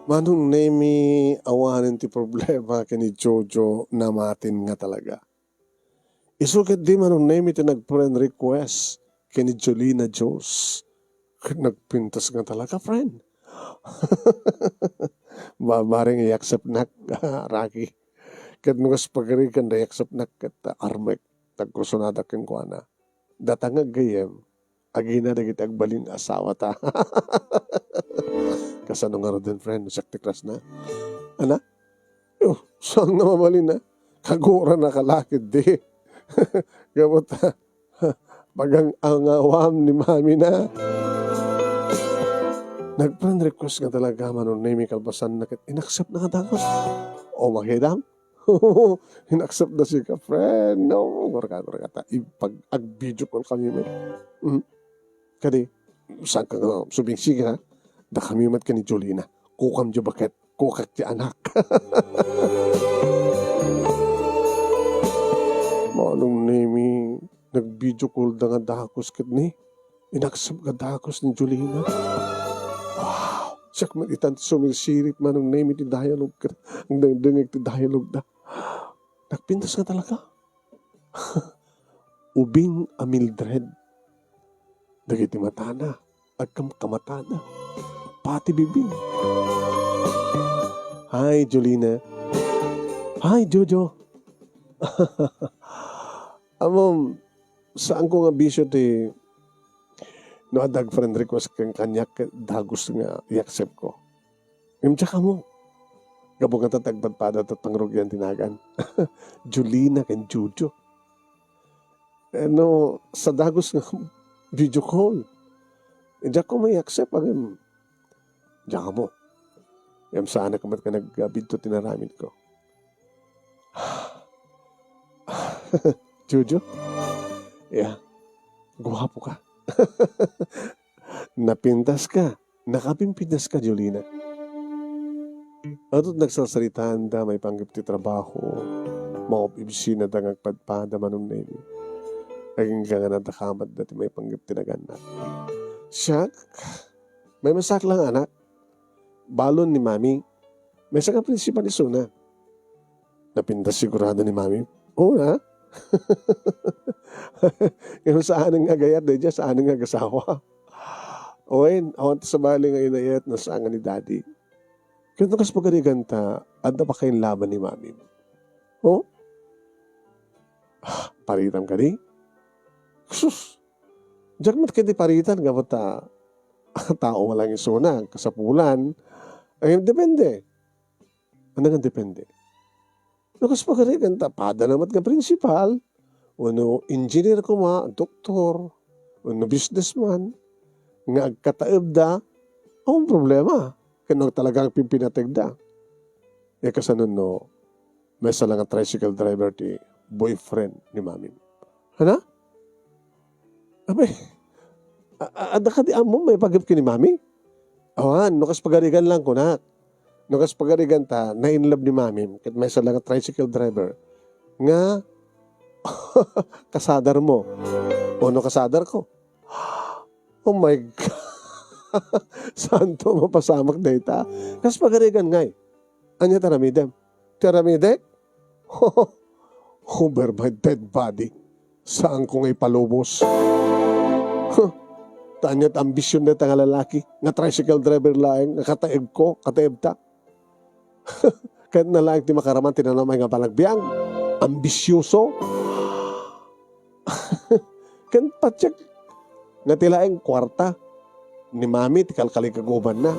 Manong Nemi, awanen ti problema ken ni Jojo, namatin nga talaga. Isu ketdi Manong Nemi ti nag-friend request ken ni Jolina Jules. Ket nagpintas nga talaga, friend. Babaring i-accept nak, Rocky. Ket no kas pagarigan da i-accept nak ket armek, tagkursonadak kenkuana. Data nga aggayem, agina dagiti agbalin nga asawa ta. Kasano ngaruden, friend, no siak ti crush na? Ana? Yo, saan nga mabalin na? Kagura na kalakid di. Gapu ta, pagang-angawam ni mami na. Nag-friend request nga talaga Manong Nemi kalpasan na ket in-accept na nga dagus. O, makidam? In-accept da sika, friend. No, gurka, gurka ta. Ipag-, ag-video call kami met. Mm. Kadi, saan ka nga sumingsige, ha? Da kami met ken ni Jolina. Kukam di baket. Kukak ti anak. Manong Nemi, nag-video call da nga dagus ket ni. In-accept nga dagus ni Jolina. Wow! Siak met itan ti sumirsirip Manong Nemi ti dialogue ket. Ang dengdengek ti dialogue da. Nagpintas nga talaga. Ubing a Mildred. Dagiti matana, agkamkamatada. Pati bibing. Hi, Jolina. Hi, Jojo. Amom, saanko nga bisio ti no adda friend request ken kaniak ket dagus nga i-accept ko. Ngem diak ammo. Gapu ngata ti agpadpada ta pangrugian ti nagan. Jolina ken Jojo. Eh, no, sa dagus nga video call. Eh, diak ko may accept, agim. Diak ammo. Ngem saanak met nga nagbidto ti naramid ko. Jojo? Ya, guwapo ka. Napintas ka. Nakapimpintas ka, Jolina. Adto't nagsarsaritaanda maipanggep ti trabaho, maob-ibsinada nga agpadpada Manong Nemi. Agingga nga nadakamatda ti maipanggep ti naganna. Siak, maymaysaak lang, anak. Balon ni Mami. Maysa nga prinsipal isuna. Napintas sigurado ni Mami. Oo na. Ngem saan nga agayat daydiay, saan nga agasawa. Wen, awan ta sabali nga inayat na saan nga ni Daddy. Ket no kas pagarigan ta, adda pakainlaban ni Mami. Oh? Ah, paritam kadi? Sus! Diak met kadi paritan, gapu ta tao lang isuna, kasapulan. Ay, depende. Ano nga depende? No kas pagarigan ta, pada na met nga prinsipal, wenno engineer koma, doktor, wenno businessman, nga agkataebda, awan problema. Ken no talagang pimpinategda. E, kasano no, maysa lang nga tricycle driver ti boyfriend ni Mami. Hana? Abay, A-, a-, adda kadi ammom maipanggep ken ni Mami? Awan, no kas pagarigan lang kunak. No kas pagarigan ta, na-in love ni Mami, ket maysa la nga tricycle driver, nga kasadarmo. O no kasadarko. Oh my God. Saan to mapasamak dayta? Kas pagarigan ngay. Ania ti aramidem? Ti aramidek? Over my dead body. Saanko nga ipalubos. Huh. Ta ania ti ambision dayta nga lalaki, nga tricycle driver laeng, nga kataebko, kataebta. Kayatna laeng ti makaraman ti nanamay nga panagbiag. Ambisyoso. Ken patiek nga ti laeng kuarta ni Mami ti kalkaligagubanna.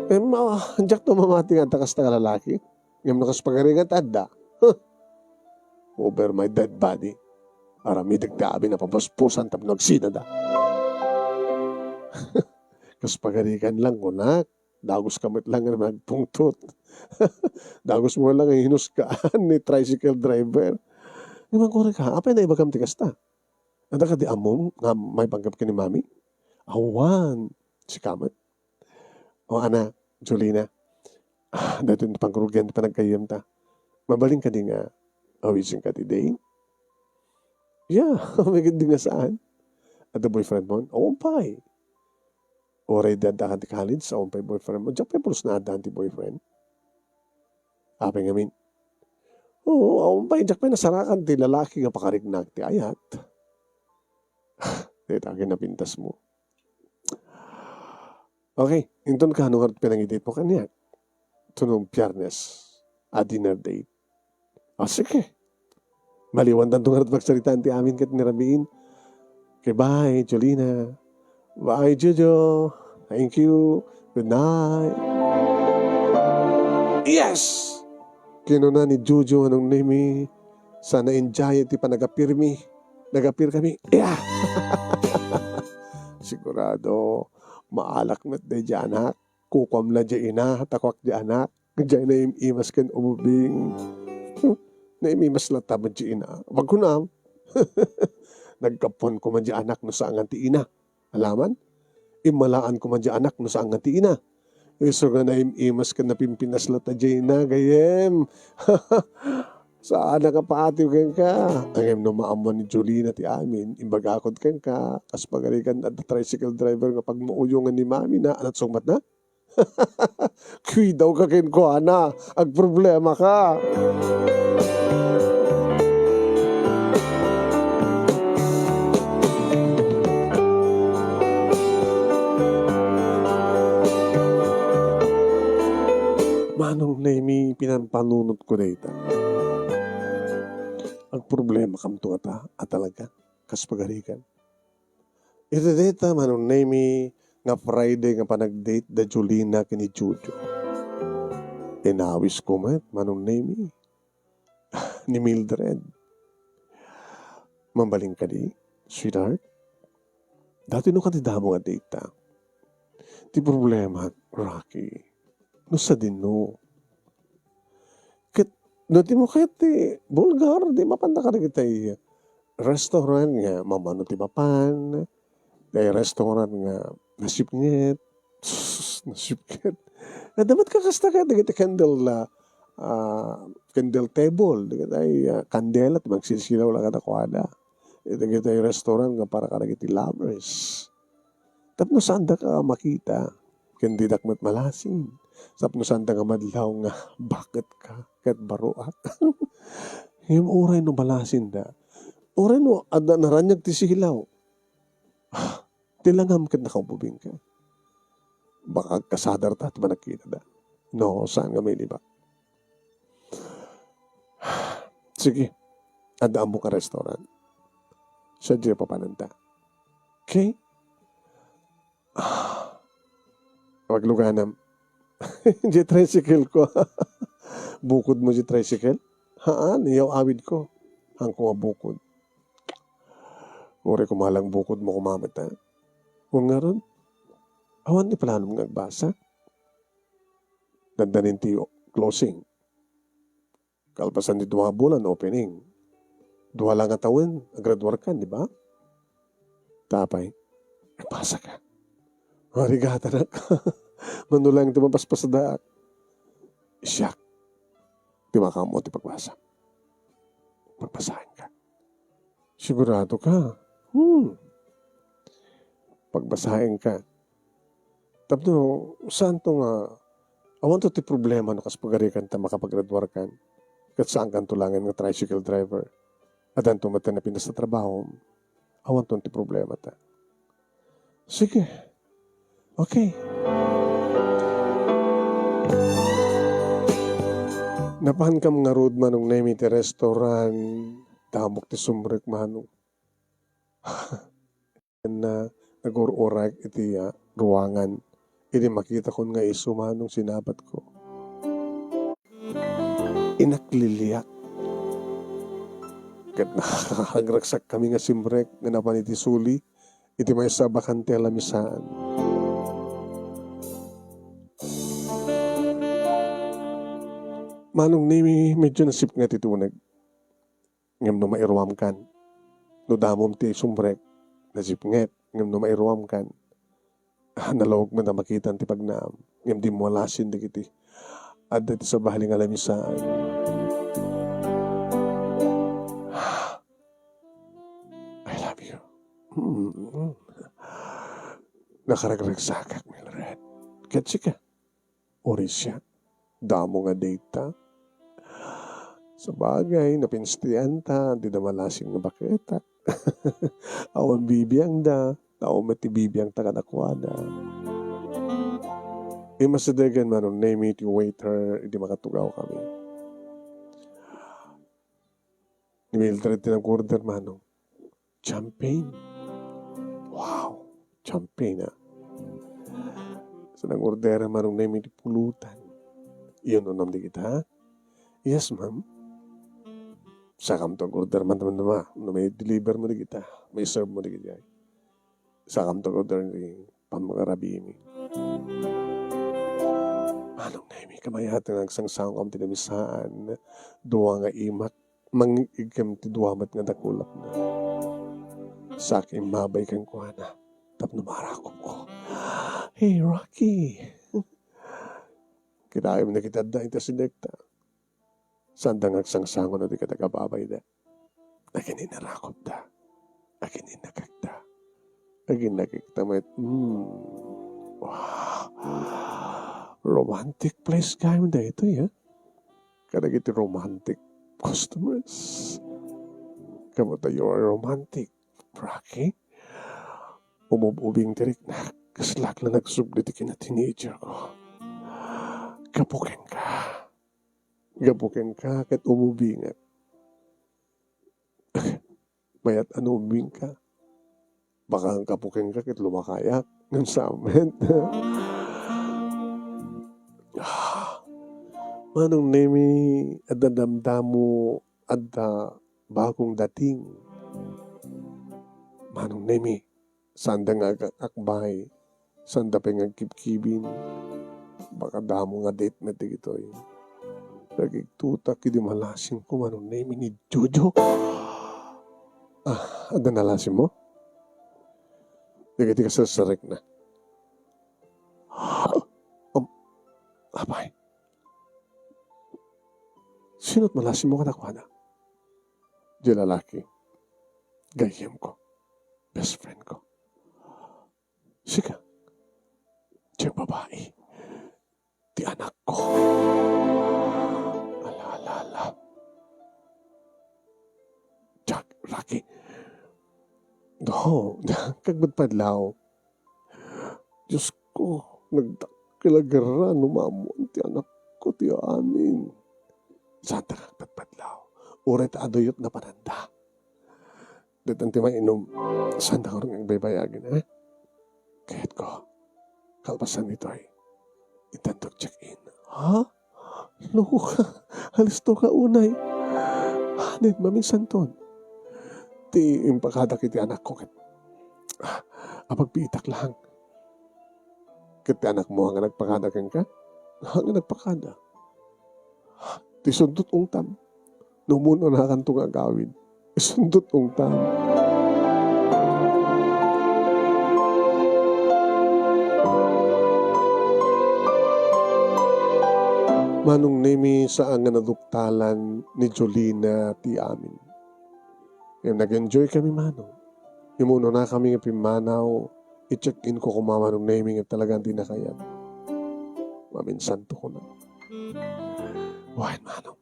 Em, ah, diak to mamati nga adda kasta nga lalaki. Ngem no kas pagarigan ti adda, huh, over my dead body. Aramidek ti amin a pabusbusan tapno agsinada. Kas pagarigan lang kunak, daguska met lang nga nagpungtot. Dagusmo lang nga hinuskaan ni tricycle driver. Ngem agkurika, apay naibagam ti kasta? Adda kadi ammom nga maipanggep ken ni Mami? Awan, sika met. O ana, Jolina, ah, daytoy ti pangrugian ti panaggayyemta. Mabalin kadi nga awisenka ti date? Yeah, ammom kadi nga saan? Adda boyfriendmo? Awan pay. Uray di adda ti college, awan pay boyfriendmo? Diak pay pulos nga adda ti boyfriend. Apay ngamin? Oo, awan pay, diak pay nasarakan ti lalaki nga pakariknak ti ayat. Dayta ket napintasmo. Okay, inton kano ngarud pinangidatmo kaniak? Tuno Biyernes a dinner date. Ah, sige. Maliwantanto ngarud pagsaritaan ti amin ket ni Rabiin. Okay, bye, Jolina. Bye, Jojo. Thank you. Good night. Yes! Kinuna ni Jojo, Manong Nemi, sa na-enjoy ti panagapirmi. Nagapir kami. Yeah! Sigurado, maalak met daydi anak. Kukuam la di ina, ta kuak di anak. Diay naim-imas ken ubing. Hmm, naim-imas latta met di ina. Pagkunam, naggapuan koma di anak no saan nga ti ina. Alaman? Immalaan koma di anak no saan nga ti ina. Isu nga naim-imas ken napimpinas latta di ina, gayyem. Saan nga paatiw kenka. Ngem no maammuan ni Jolina ti amin, imbagakon kenka, kas pagarigan adda tricycle driver nga pagmauyongan ni mami na, anat sungbat na? Kuidawka kenkuana, agproblemaka. Manong Nemi, pinampanunotko dayta. Agproblemakamto ngata a talaga, kas pagarigan. Iti dayta, Manong Nemi, nga Friday nga panagdate da Jolina ken ni Jojo. Inawisko met, Manong Nemi, ni Mildred. Mabalin kadi, sweetheart? Datoy no kadi damo nga date ta. Ti problema, Rocky, no sadino? Ket no ti mo ket ti bulgar, di mapanda kadagitay restaurant nga mamano ti mapan, tay restaurant nga nasipnget, nasipnget. Adda met kakasta kadagiti candle, ah, ah, candle table, dagitay, ah, kandela ti magsisilaw la kadakuada. Dagitay restaurant nga para kadagiti lovers. Tapno saandaka a makita, ken didak met malasin. Tapno saanda nga madlaw nga baket ka ket baroak. Ngem uray no malasinda, uray no adda naraniag ti silaw, ti langam ket nakaububingka. Baka agkasadarta ti panagkitada. No, saan nga mailibak? Sige, adda ammok a restaurant. Sadiay papananta. Okay? Pagluganam. Di tricycle ko. Bukod mo di tricycle? Haan, iyaw awid ko. Hanko nga bukod. Uray kumalang bukod mo kumamet, ha? Wen ngarud, awan ti planom nga agbasa. Dandanin ti closing. Kalpasan ti dua nga bulan, opening. Dua la nga tawen, agraduarkan, di ba? Tapay, Agpasaka. Arigatanak. Mano laeng ti mapaspasdaak. Siak ti makaammo ti pagbasa. Pagbasaenka. Sigurado ka? Hmm. Pagbasaenka. Tapno, saanto nga, awanto ti problema no kas pagarikan ta makapagraduarkan. Ket saankanto laengen nga tricycle driver. Adanto met ti napintas a trabahom. Awanton ti problemata. Sige. Okay. Napankam ngarud, Manong Nemi, ti restaurant. Damok ti sumrek, Manong. Ken na, nagur-urak iti, ah, ruangan. Idi makitakon nga isu, Manong, sinapatko. Inakliliak. Ket nakakaragragsakkami nga simrek nga napan iti suli iti maysa a bakante a lamisaan. Manong Nemi, medyo nasipnget iti uneg. Ngem no mairuamkan, no damom ti sumrek, nasipnget, ngem no mairuamkan, ah, nalaok met a makitam ti pagnaam, ngem dimmo a lasin dagiti adda iti sabali nga lamisaan. I love you. Mm. Nakaragragsakak, Mildred. Ket sika? Uray siak, damo nga date ta. Sabagay, napinstian ta, dida malasin nga baketak. Awan bibiangda, tao met ti bibiangta kadakuada. Immasidegen, Manong Nemi, ti waiter, idi makatugawkami. Ni Mildred ti nag-order, Manong. Champagne. Wow! Champagne, ah. Sa nag-order, Manong Nemi, ti pulutan. Iyon unam dagita, ha? Yes, ma'am. Sakamto ag-order man, man, man, no may deliver mo dagita, may serve mo dagita. Sakamto ag-order ni pammangarabimi. Manong Nemi, kamayaten nga agsangsango kam ti lamisaan, dua nga imak, mangig-igkem ti dua met nga dakulapna. Sa immabay kenkuana, tapno marakopko. Hey, Rocky! Kitaem na kita da ita sinekta. Sanda nga agsangsango no di ka nagababayda. Akin inarakopda. Akin inakakda. Akin nakikta met. Mm. Wow. Romantic place gayam daytoy, ha? Kadagiti romantic customers. Kamu tayo romantic, Rocky. Umub-ubing ti riknak. Kaslak la nagsubli ti kina-teenager ko. Gapu kenka. Gapu kenka ket umubingak. Mayat a no umubingka. Baka gapu kenka ket lumakayak. Ngem sa met. Manong Nemi, adda damdamo, adda bagong dating. Manong Nemi, sanda nga agakakbay, sanda pay nga agkibkibin. Baka damo nga date met dagitoy. Nagigtutak idi malasingko, Manong Nemi, ni Jojo. Ah, adda nalasimmo? Dagiti kasarsarekna. Um, apay. Sino't malasimmo kadakuada? Di lalaki. Gayyemko. Best friend ko. Sika. Diay babai. Ti anakko. Ala, ala, ala. Jack, Rocky. No, kagpadpadlaw. Diosko, nagdakkel a gerra no maammoan ti anakko ti amin. Santa kagpadpadlaw. Uray ta aduyot napananda. Daytan ti mainum, sanda ngarud nga agbaybayagin, eh? Kayatko, kalpasan ditoy, itantok check-in. Ha? Luka, alisto ka unay. Hanin, maminsanton. Ti impakadak iti anakko ket, ah, apagpiitak lang. Ket ti anakmo nga nagpakada kenka? Nga nagpakada. Ti sundot ungtam. No umuna-unakanto nga agawid. Sundot ungtam. Manong Nemi, saan nga naduktalan ni Jolina ti amin. Ngem nag-enjoy kami, Manong. Imunona kami nga pimmanaw, i-check-in ko koma, Manong Nemi, nga talagang di nakayat. Maminsan to ko na. Wen, Manong.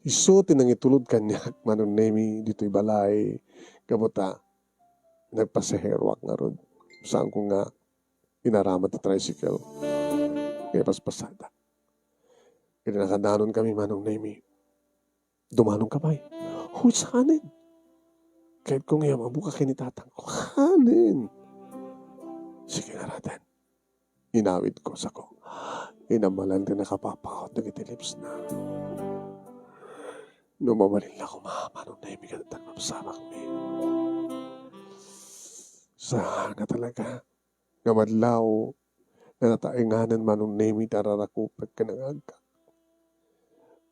Isu ti nangitulod kaniak, Manong Nemi, ditoy balay. Gapu ta, nagpasaheroak ngarud. Saan ko nga inaramat ti tricycle. Kaya paspasadak. Kaya nakadanon kami, Manong Nemi. Dumanon ka pay. Hoy, saanen? Kayat ko nga iam-ammo ka ken ni tatang ko. Saanen? Sige, ngaruden. Inawid ko, sako. Inamalan ti nakapapangot dagiti lips na. No mabalin la koma, Manong Nemi, kadagtan mabsabakmi. Saan nga talaga nga madlaw nga nataenganan, Manong Nemi, ti ararakupek ken ang agkak.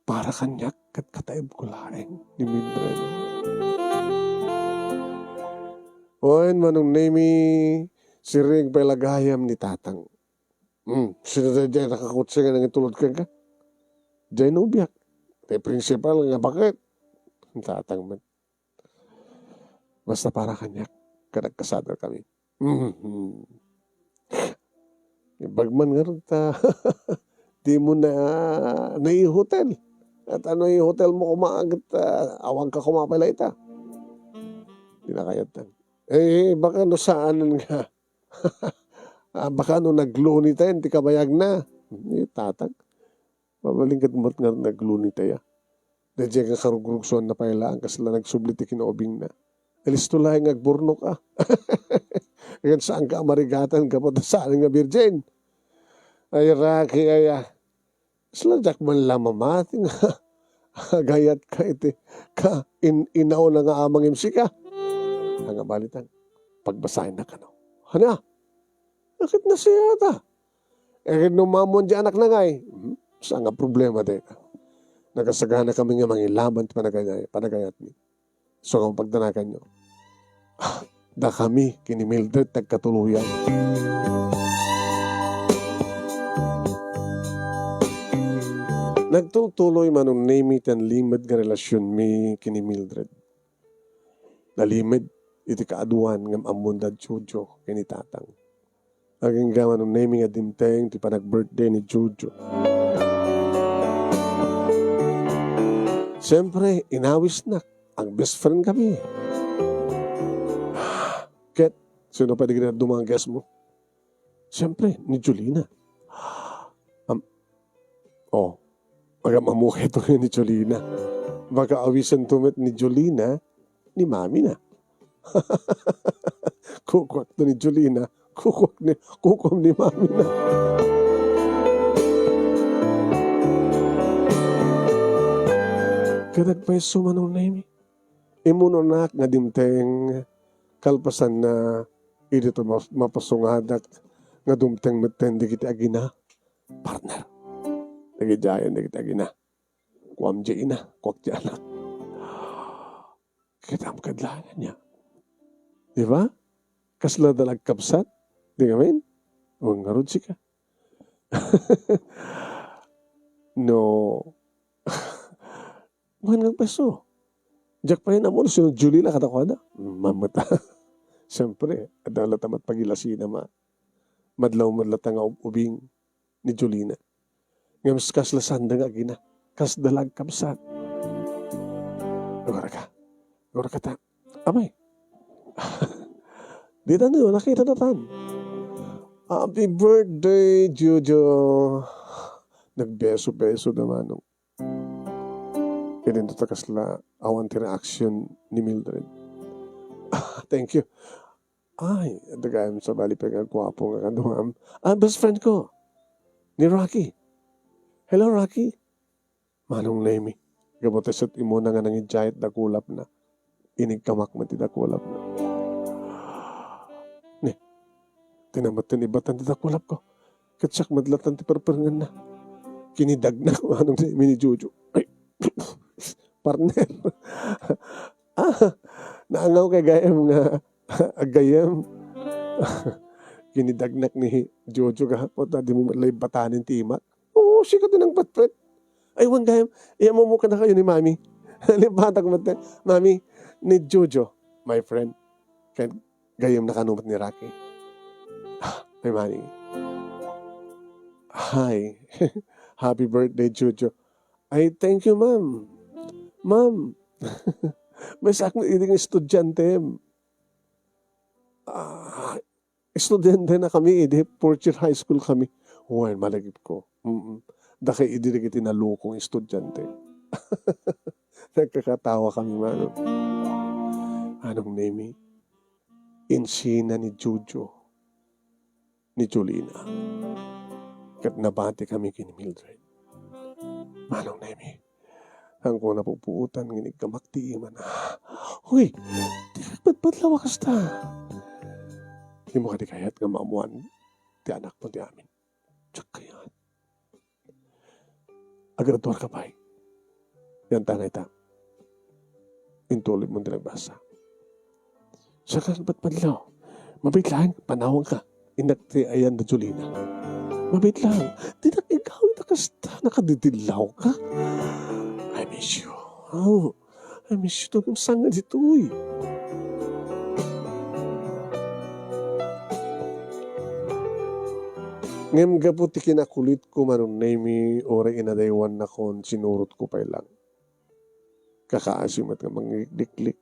Para kaniak ket kataeb ko laeng ni Mildred. Wen, Manong Nemi, sirreng pay la gayam ni tatang. Hmm, sino daydiay a nakakutse nga nangitulod kenka? Diay nobiak. Ti principal nga baket. Ni tatang met. Basta para kaniak, kadagkasadakami. Mhm. Imbag man ngarud ta, dimo na naihotel. Ket no ihotelmo koma ket, ah, awanka koma pay la ita. Di na kayat. Eh, baka no saanen nga. Ah, baka no naglunitayen ti kabayagna. Ni tatang. Mabalin ket met nga naglunitaya. Daydiay nga karugrugsoanna pay laeng kasla nagsubli ti kinaubingna. Alisto laeng nga agburnok, a. Ken saanka a marigatan gapu ta saan nga birjin. Ay, Rocky, ay, a. Kasla diak man la mamati nga agayatka iti ka-, in-, inauna nga amangim sika. Nga balitan, pagbasaennak kano. Ania? Ket nasayaat a. Eh, no maammoan diay anakna ngay, hmm, saan nga problema dayta? Nagasaganakami nga mangilaban ti panagay-, panagayatmi. So, nga pagdanaganyo. Ah, dakami ken ni Mildred ti agkatuloyan. Nagtutuloy, Manong Nemi, ti nalimed nga relasionmi ken ni Mildred. Nalimed iti kaaduan ngem ammonda Jojo ken ni tatang. Agingga, Manong Nemi, nga dimteng ti panag-birthday ni Jojo. Siempre, inawisnak. Ag-best friend kami. Ket, sino pay dagiti dadduma nga guest mo? Siempre, ni Jolina. Am-, oh, agam-ammo kayto ni Jolina. Baka awisento met ni Jolina, ni mamina. Kukuakto ni Jolina, kukuak ni, kukuam ni mamina. Ket agpayso, Manong Nemi. Imunonak nga dimteng kalpasanna, idi to ma-, mapasungadak nga dumteng metten dagiti agina, partner. Dagiti ayan dagiti agina. Kuam diay ina, kuak diay anak. Kitam kad la ania. Di ba? Kasla da la agkabsat. Di ngamin? O, ngarud sika. No. Wen nga agpayso. Diak pay ammo no sino Jolina kadakuada. Mammet. Siempre, adda la ta met pagilasina ma-, madlaw met la ta nga ub-, ubing ni Jolina. Ngem kasla sanda nga agina, kasda la agkabsat. Aguraka. Aguraka ta. Abay. Dita no, nakita natan. Happy birthday, Jojo. Nagbeso-beso da manong. Idinto ta kasla awan ti reaction ni Mildred. Ah, thank you. Ay, adda gayam sabali pay nga guapo nga kaduam. Ah, best friend ko. Ni Rocky. Hello, Rocky. Manong Nemi. Gapu ta isut' imuna nga nangidiayat dakulapna. Inigkamak met ti dakulapna. Ni, ti nametten ibatan ti dakulapko. Ket siak met latta ti perperengenna. Kinidagnak, Manong Nemi, ni Jojo. Ay, partner. Ah, naangaw kay gayam nga aggayam. Kinidagnak ni Jojo gapu ta dimo met la ibbatanen ti imak. Oo, sika ti nangpetpet. Ay, wen gayam, iyammok kadakayo ni Mami. Nalipatak met, Mami, ni Jojo, my friend. Ken gayyemna kano met ni Rocky. Ay, Mami. Hi. Happy birthday, Jojo. Ay, thank you, ma'am. Ma'am, may sakit idi nga estudiante. Ah, estudiante na kami, idi fourth year high school kami. Wen, malagipko. Mm-mm. Dakay idi dagiti nalukong estudiante. Nagkakatawa kami, Manong. Manong Nemi, insina ni Jojo ni Jolina. Ket nabati kami ken ni Mildred. Manong Nemi, saanko napupuotan nga iniggamak ti imana. Huy, dika patpatlaw a kasta. Dimo kadi kayat nga maammoan ti anakmo ti amin? Diak kayat. Agraduarka pay. Yan ta nga ita. Intuloy mo ti nagbasa. Saka, ba't madlaw? Mabit lang, panawanka. Innak ti ayan da Jolina. Mabit lang. Dinak igawid a kasta, nakadidillawka. I miss you. Oh, I miss you. Tulong sanga ditoy. Ngem gapu ti kinakulitko, Manong Nemi, uray inadaywannakon, sinurotko pay lang. Kakaasi met nga mangliklik.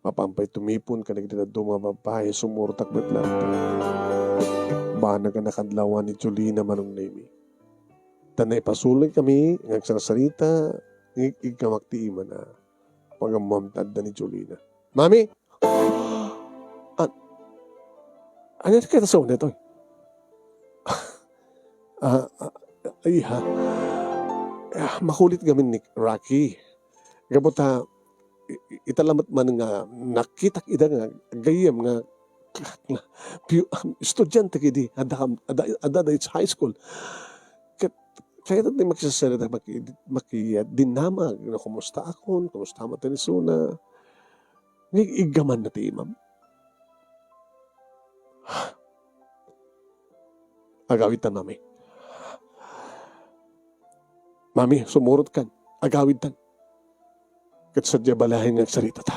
Mapan pay tumipon kadagiti dadduma a babbai, sumurtak met latta. Banag a nakadlawan ni Jolina, Manong Nemi. Ta naipasuloy kami nga agsarsarita, nga iggamak ti imana. Pagammuam ti adda ni Jolina. Mami! An-, ania ti kayat a sawen daytoy? Ah, ah, ay, ha? Ah, makulit ngamin ni Rocky. Gapu ta, i-, i-, ita lamet man nga nakitak ida nga gayyem nga, nga piu-, estudiante kadi, adda kam-, adda, adda, adda its high school. Ket, kayat ti makisarsarita, maki-, makidinamag, no, kumusta akon, kumusta met ni Suna. Nga iggamanna ti imam. Agawidtan, Mami. Mami, sumurotkan. Agawidtan. Ket sadiay balayen nga agsaritata.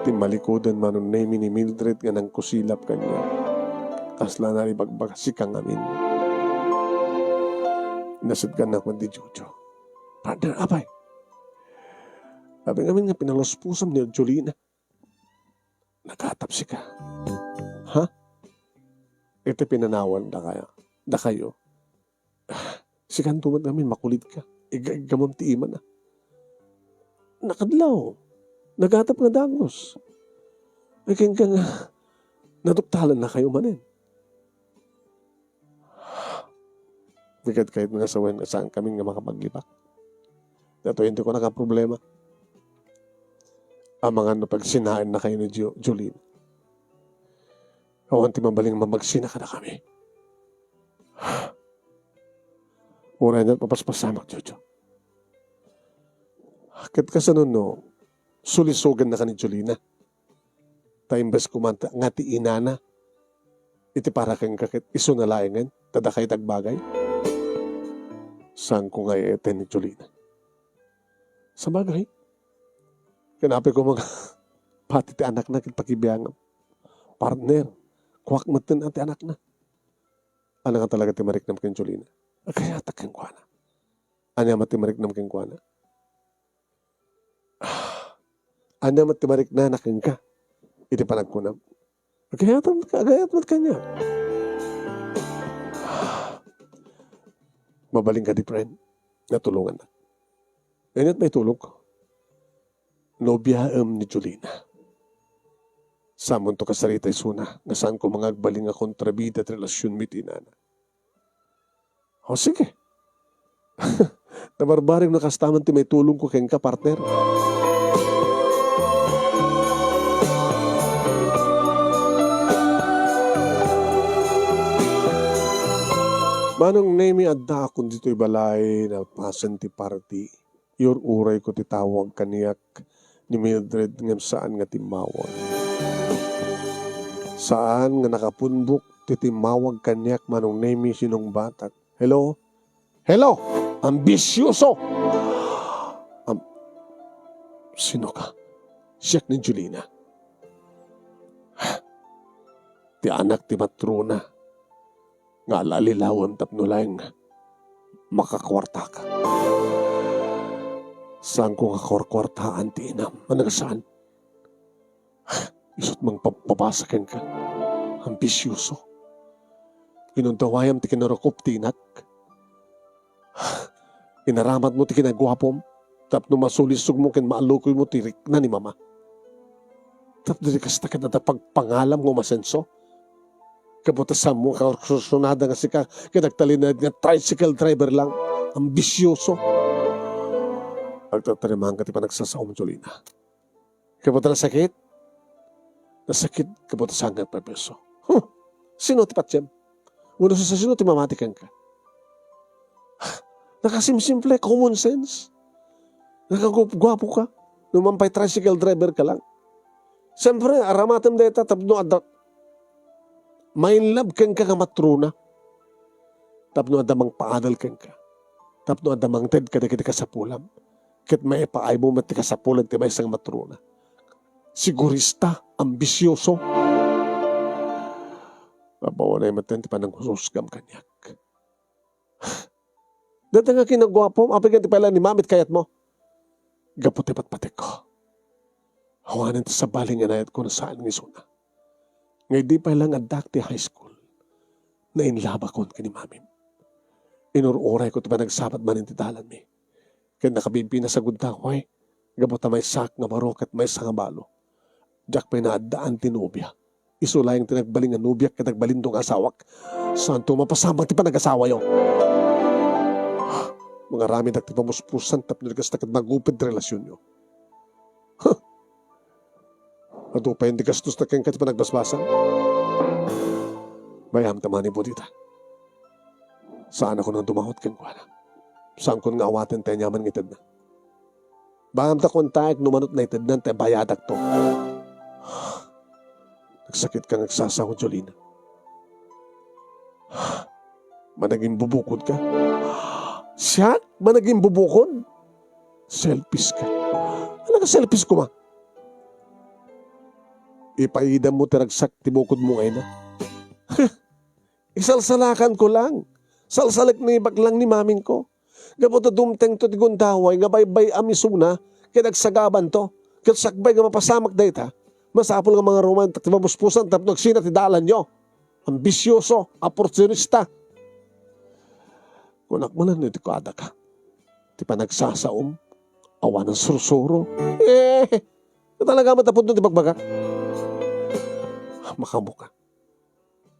Timmalikoden, Manong Nemi, ni Mildred nga nangkusilap kaniak. Kasla nalibagbaga sika ngamin. Nasidkannak met ni Jojo. Partner, apay. Apay ngamin nga pinaluspusam ni Jolina. Nagatap sika. Ha? Iti pinanawan dakayo. Dakayo. Sikanto met ngamin, makulitka. Igga-iggamam ti imana. Nakadlaw. Nagatap nga dagus. Ay, kenka nga, naduktalannakayo manen. Bigat kayat nga sawen nga saan kami nga makapaglibak. Datoy, hindi ko nakaproblema. Amangan no pagsinaennakayo ni Jo-, Jolene. Awan ti mabalin nga mamagsina kadakami. Uray met mapaspasamak, Jojo. Ket kasano no sulisogannaka ni Jolina? Ta imbes koma nga ti inana iti para kenka ket isuna laengen, ta dakay ti agbagay? Saanko nga ay-ayaten ni Jolina. Sabagay, ken apay koma nga pati ti anakna ket pakibiangam. Partner, kuak metten a ti anakna. Ania nga talaga ti mariknam ken Jolina? Agayatak kenkuana. Ania met ti mariknam kenkuana? Ania met ti mariknana kenka iti panagkunam? Agayatan, agayat met kaniak. Mabalin kadi, friend, nga tulongannak. Ania met maitulongko? Nobiaem ni Jolina. Saanmonto kasarita isuna nga saan koma nga agbalin nga kontrabida ti relasionmi iti inana. O, sige. Nabarbarek no kasta man ti maitulongko kenka, partner. Manong Nemi, addaakon ditoy balay, nalpasen ti party. Iyur-urayko ti tawag kaniak ni Mildred ngem saan nga timmawag. Saan nga nakapunbok iti immawag kaniak, Manong Nemy, sinungbatak. Hello? Hello? Ambisioso! Am-, sino ka? Siak ni Jolina. Ti anak ti matrona nga al-alilawem tapno laeng makakuartaka. Saanko nga kuarkuartaan ti inam. Ano nga saan? Isut' mangpabpabasa kenka. Ambisioso. Inundawayam ti kinarukup ti inak. Inaramatmo ti kinaguapom tapno masulisogmo ken maallukoymo ti rikna ni Mama. Tapno di kasta ket adda pagpangalam nga umasenso. Gapu ta saanmo nga kakursunada nga sika ket agtalinaed nga tricycle driver lang. Ambisioso. Agtatarimanka ti panagsasaom, Jolina. Gapu ta nasakit? Nasakit gapu ta saan nga agpaypayso. Huh! Sino ti patiem? Wenno sa sino ti mamati kenka? Nakasimsimple, common sense. Nakaguapguapo ka. No man pay tricycle driver ka lang. Siyempre, aramatem dayta tapno adda ma-in love kenka nga matrona. Tapno adda mangpaadal kenka. Tapno adda mangted kadagiti kasapulam. Ket maipaaymo met ti kasapulan ti maysa nga matrona. Sigurista, ambisioso. Apawanay met ti pananghushusgam kaniak. Dayta nga kinaguapom, apay ket ti pay laeng ni Mami ti kayatmo? Gapu ti patpatikko. Awanen ti sabali nga inayatko no saan nga isuna. Nga idi pay laeng addak ti high school, nainlabakon ken ni Mamim. Inur-urayko ti panagsabat manen ti dalanmi. Ket nakabigbigna sa gundaway, gapu ta maysak nga baro ket maysa nga balo. Diak pay naaddaan ti nobia. Isu laeng ti nagbalin nga nobiak ket nagbalinto nga asawak. Saanto mapasamak ti panagasawayo. Mangaramidak ti pamuspusan tapno di kasta ket maguped ti relasionyo. Huh! Adu pay ti gastos na kenka ti panagbasbasang. Bayam ta manibud ita. Saan ako nang dumaut kenkuana. Saankon nga awaten ti aniaman nga itedna. Bayam ta kuantaek no mano ti naitednan ti bayadakto. Nagsakit ka nga agsasaw, Jolina. Managimbubukod ka. Siak? Managimbubukod? Selfish ka. Ano ka selfish kuma? Ipaidam mo ti ragsak ti bukod mo nga ina. Isalsalakan ko lang. Salsalek ni baklang ni maming ko. Gapu ta dumtengto ti gundaway nga baybay-am isuna ket agsagabanto. Ket sakbay nga mapasamak dayta, masapul nga mangaruman ti pamuspusan tapno agsina ti dalanyo. Ambisioso, oportunista. Kunak manen no iti kuadaka. Ti panagsasaom, awanen sursuro. Eh, talaga met a pudno ti bagbagak. Makamuka.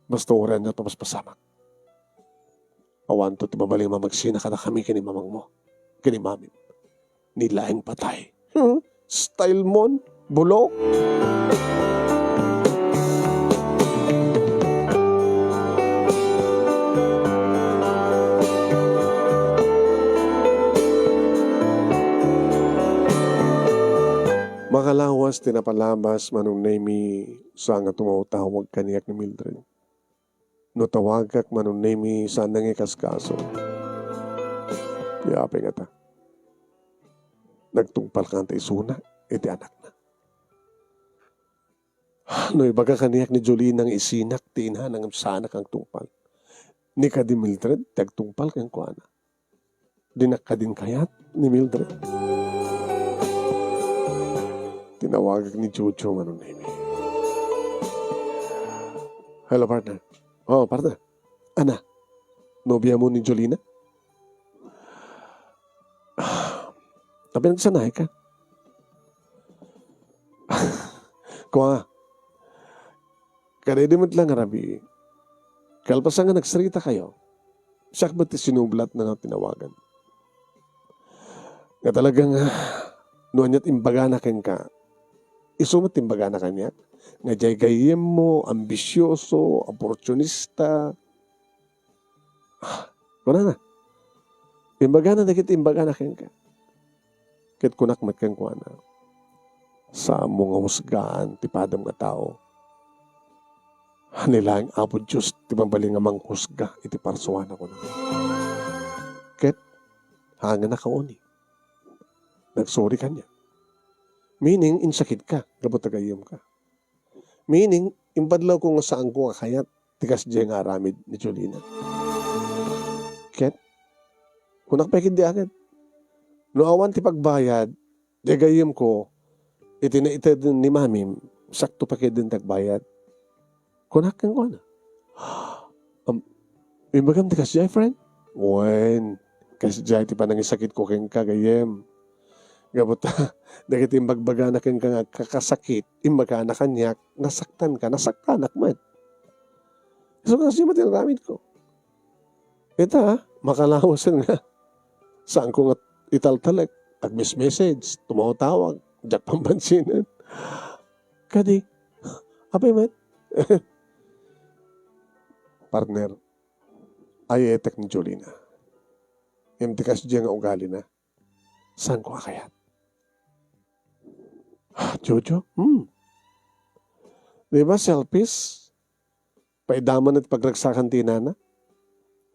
Basta uray ania ti papaspasamak. Awanto ti mabalin nga magsina kadakami ken ni mamangmo, ken ni mamim. Ni laeng patay. Hmm? Style mon, bulok. Makalawas ti napalabas, Manong Nemy, saan nga tumawtawag kaniak ni Mildred. No tawagak, Manong Nemy, saan nga ikaskaso. Ti apay ngata. Nagtungpal kanta isuna iti anakna. No ibaga kaniak ni Jolina nga isinak ti inana ngem saanak nga agtungpal. Ni kadi Mildred ti agtungpal kenkuana. Dinak kadin kayat ni Mildred. Tinawagak ni Jojo, Manong Nemy. Hello, partner. Oh, partner. Ana, nobia mo ni Jolina? Apay nagsanay ka? Kua, kadaydi met la nga rabii. Kalpasan nga nagsaritakayo, siak met ti sinublatna nga tinawagan. Nga talagang, ah, no aniat imbagana kenka, isu met ti imbagana kaniak, nga diay gayyemmo, ambisioso, oportunista. Ah, kunana, imbagana dagiti imbagana kenka. Ket kunak met kenkuana, saanmo nga husgaan ti padem nga tao. Ni laeng Apo Dios ti mabalin nga manghusga iti parsuana, kuna. Ket, hangan a kauni. Nagsuri kaniak. Meaning, insakitka, gapu ta gayyemka. Meaning, impadlawko nga saanko nga kayat ti kasdiay nga aramid ni Jolina. Ket, kunak pay ketdi a ket, no awan ti pagbayad, diay gayyemko, iti naited ni mamim, sakto pay ketdin ti agbayad. Kunak kenkuana. Am, imbagam ti kasdiay, friend? Wen, kasdiay ti panangisakitko kenka, gayyem. Gapu ta, dagiti imbagbagana kenka nga agkakasakit, imbagana kaniak, nasaktanka, nasaktanak met. Isu kasdiay met ti inaramidko. Ita, makalawasen nga, saanko nga italtalek, agmes-message, tumawtawag, diak pampansinan. Kadi, apay met? Partner, ay-ayetek ni Jolina. Ngem ti kasdiay nga ugalina, saanko a kayat. Ah, Jojo? Hmm. Di ba selfish? Paidamana ti pagragsakan ti inana.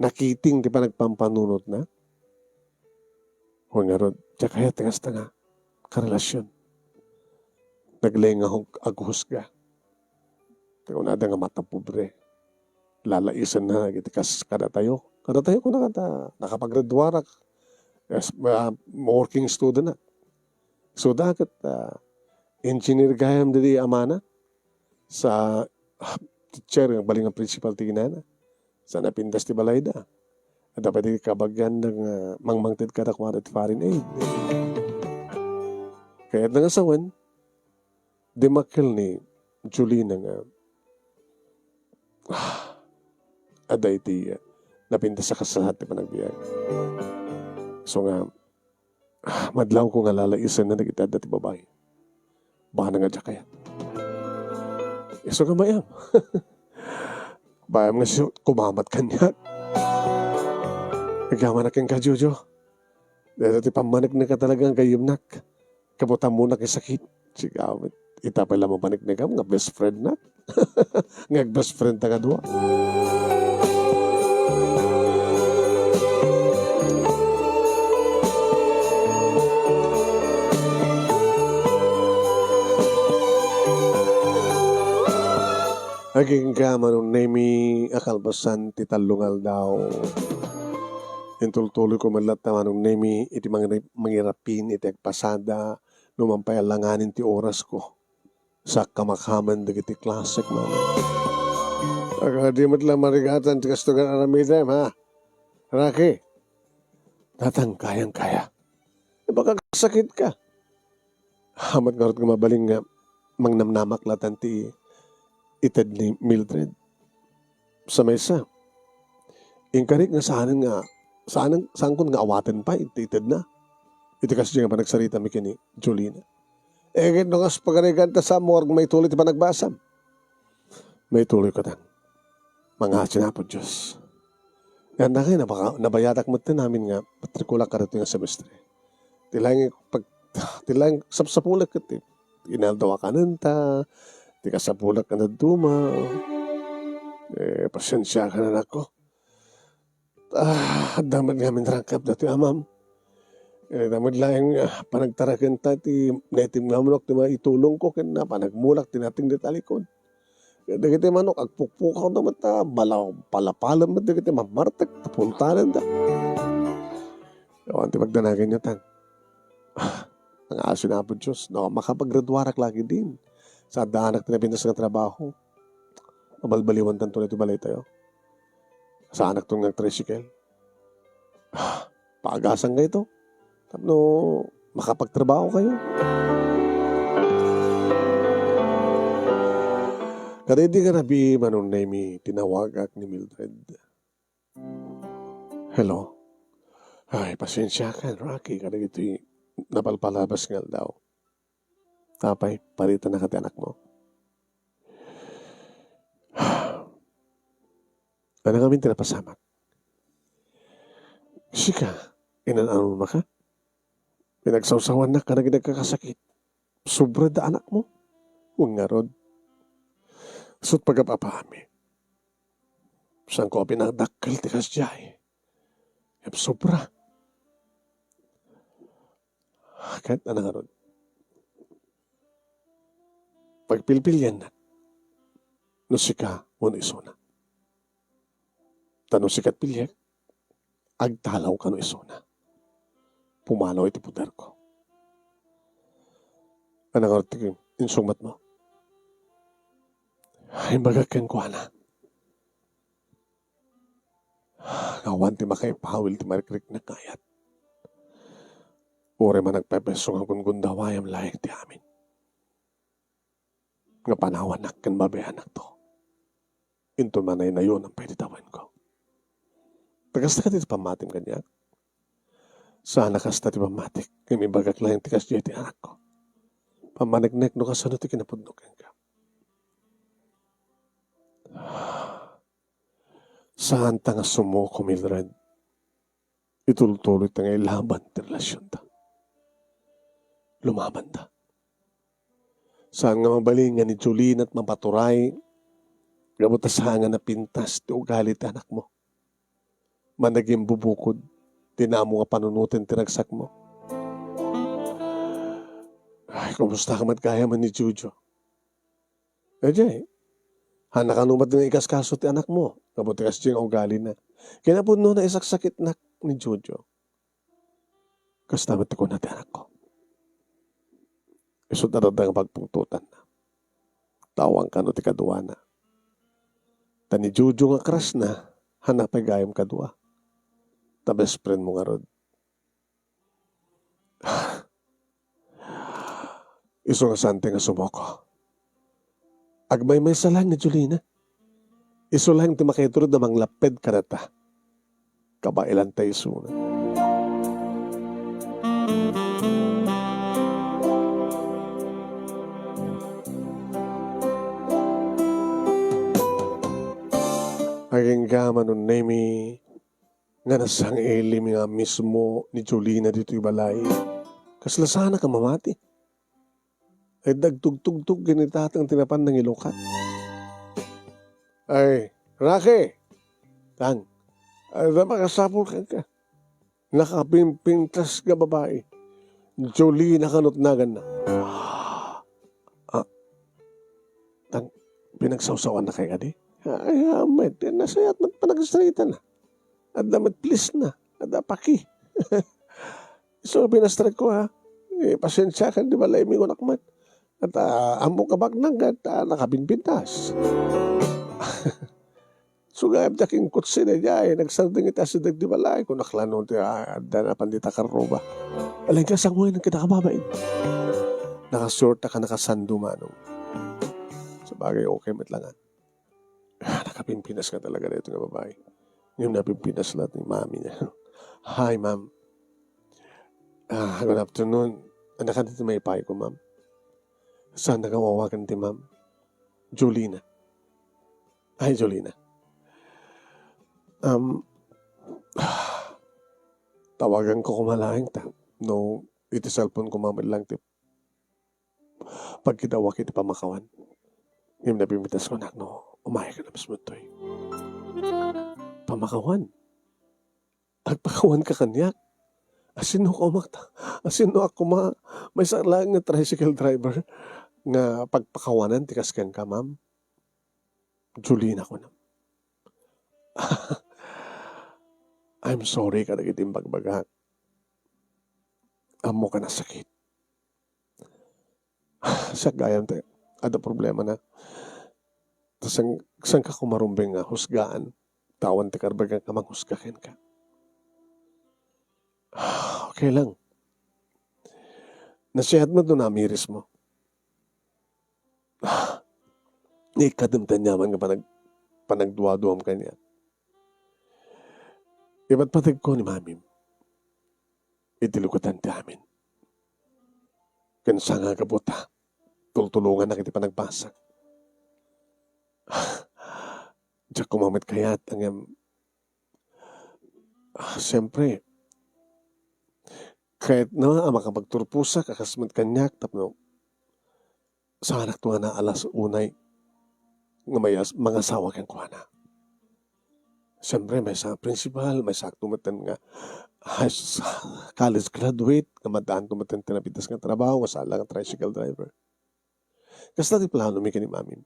Nakiting ti panagpampanunotna. Wen ngarud, diak kayat ti kasta nga karelasion. Naglenga nga aghusga. Ti kunada nga matapobre. Lalaisenna dagiti kas-, kadatayo. Kadatayo, kuna kata, nakapaggraduarak. Yes, ah, working student na. Isuda ket, ah, engineer gayam daydi amana. Sa, ah, teacher, agbalin nga principal ti inana. Sa napintas ti balayda. Adda pay dagiti kabagianna nga mangmangted kadakuada iti foreign aid. Kayatna nga sawen, dimmakkel ni Jolina nga, ah, adda iti, ah, napintas a kasasaad ti panagbiag. So nga, ah, madlawko nga lalaisenna dagiti adda ti babai. Bana nga diak kayat. Isu nga mayam. Mayam nga si-, kumamat kaniak. Agyaman a kenka, Jojo. Dayta ti pammaneknek a talaga nga gayyemnak. Gapu ta ammonak nga sakit. Sigaw met. Ita pay la mapaneknekam nga best friendnak. Nga best friend ta nga dua. Agingga, Manong Nemi, a kalpasan ti tallo nga aldaw. Intultuloyko met latta, Manong Nemi, iti mangri-, mangirapin iti agpasada, no man pay alanganin ti orasko. Sa kamakaman dagiti klasek, Manong. Agadi met la marigatan ti kastoy nga aramidem, ha? Rocky, tatang kayang kaya. Baka sakit ka. Amat ngarud nga mabalin nga mangnamnamak latan ti ited ni Mildred. Sa maysa, inkarik nga saanen nga, saanen, saankon nga awaten pay iti itedna. Iti kasdiay nga panagsarita mi ken ni Jolina. Eh, ket no kas pagarigan ta sa morgue, maituloy ti panagbasam. Maituloy katan. Mangngaasin Apo Dios. Yan na kayo, nabaka-, nabayatak met ti amin nga matrikulak kadagitoy nga semestre. Ti laeng pag-, ti laeng sapsapulek ket ti inaldaw a kanenta, ti kasapulek nga dadduma. Eh, pasiensiakan, anakko. Ah, adda met ngamin rangkap dati amam. Eh, adda met laeng, ah, panagtarakenta ti naitib nga manok ti maitulongko ken na panagmulak ti nateng dita likod. Dagiti manok, agpukpukawda met ta, bala-, palapalem met dagiti mammartek, ta puntalenda. Awan ti pagdanaganyo, tan. Ah, ang aso na Apo Dios, no, makapaggraduarak lagi din. Sa addaanak ti napintas nga trabaho. Mabalbaliwan tanto na iti balay tayo. Saanak to nga tricycle. Ah, paagasan kayo to. Tapno makapagtrabaho kayo. Kadaydi nga rabii, Manong Nemi, tinawagak ni Mildred. Hello? Ay, pasiensiakan, Rocky, kadagitoy napalpalabas nga aldaw. Apay, paritan na ka ti anak mo? Ano ngamin ti napasamak? Sika, inan-anonaka? Pinagsawsawannak kadagiti nagkakasakit. Sobra da anak mo. Wen ngarud. Isut' pagap-apami. Saanko a pinadakkel ti kasdiay. Ngem sobra. Ket ania ngarud? Pagpilpiliennak no sika wenno isuna. Ta no sika ti piliek, agtalawka no isuna. Pumanaw iti poderko. Ania ngarud ti insungbatmo? Imbagak kenkuana nga awan ti makaipawil ti marikriknak nga ayat. Uray man agpaypayso nga gundundawayam laeng ti amin. Nga panawannak ken babaeannakto. Inton manaynayonan pay ti tawenko. Ta kasta kadi ti pammatim kaniak? Saan a kasta ti pammatik, ngem ibagak laeng ti kasdiay ti anakko. Pammaneknek no kasano ti kinapudno kenka. Saanta nga sumuko, Mildred. Itultuloyta nga ilaban ti relasionta. Lumabanta. Saan nga mabalin nga ni Jolina ti mapaturay, gapu ta saan nga napintas ti ugali ti anakmo. Managimbubukod ti namo nga panunoten ti ragsakmo. Ay, kumusta ka met gayam ni Jojo? Idiay, haanna kano met nga ikaskaso ti anakmo, gapu ti kasdiay nga ugalina. Kinapudnona, isaksakitnak ni Jojo. Kasta met ti kuna ti anakko. Isut' adda nga pagpungtotanna. Ta awan kano ti kaduana. Ta ni Jojo nga crush na, haanna pay gayam kadua. Ta best friend mo ngarud. Isu nga saan ti nga sumuko. Agmaymaysa laeng ni Jolina. Isu laeng ti makaitured a manglapped kadata. Kabaelanta isuna. Agingga man unnaymi nga nasang-ilim nga mismo ni Jolina ditoy balay. Kasla saanak a mamati. Ay, dagtugtugtog ken ni tatang ti napan nangilukat. Ay, Rocky! Tang, adda makasapul kenka. Nakapimpintas nga babai. Jolina kano ti naganna. Ah, tang, pinagsawsawanna kay kadi? Ay, amet, nasayat met panagsaritana. Adda met please na, adda paki. So, pinastrek ko, ha. Eh, pasensiakan ti balaymi, kunak met. At, ah, ammok a baknang ket, ah, nakabinbintas. Sugayam ti akinkutsi daydiay, nagsardeng iti asideg ti balay, kunak la no ti, ah, adda napan dita karruba. Alingka sangoy nang kita kababain. Nakasurta ka, nakasando manong. Sabagay, okay met lang, ah. Ah, nakapimpinas nga talaga daytoy nga babai. Ngem napimpinas laeng ni mami niya. "Hi, ma'am. Ah, good afternoon. Ania kadi ti maipayko, ma'am?" "Saan nga awagan ti ma'am?" "Jolina." "Ay, Jolina. Um, tawaganko koma laeng ta no iti cellphone ko, ma'am, lang ti pagkidawak iti pamakawan. Ngem napimpitas kunak no umayka na mismo toy." "Pamakawan? Agpakawanka kaniak? Asinoak koma ta? Asinoak koma? Maysa laeng nga tricycle driver nga pagpakawanan ti kas kenka, ma'am?" "Jolina," kuna. "I'm sorry kadagiti imbagbagak. Ammok a nasakit." "Siak gayam ti adda problemana. Ta saan, saanka koma rumbeng nga husgaan? Ta awan ti karbagan nga manghusga kenka." "Okay lang. Nasiat met no namirismo. Ikadem ti aniaman nga panag-, panagduaduam kaniak. Ipatpategko ni mamim iti luketan ti amin. Ken saan nga gapu ta tultulongannak iti panagbasag. Diak koma met kayat, ngem, ah, siempre, kayatna a makapagturposak a kas met kaniak tapno saanakto nga naalas unay nga mayas-, mangasawa kenkuana. Siyempre, maysa nga principal, maysa metten nga high s-, college graduate, nga maaddaanto metten ti napitas nga trabaho, nga saan la nga tricycle driver. Kasta ti planomi ken ni Mami.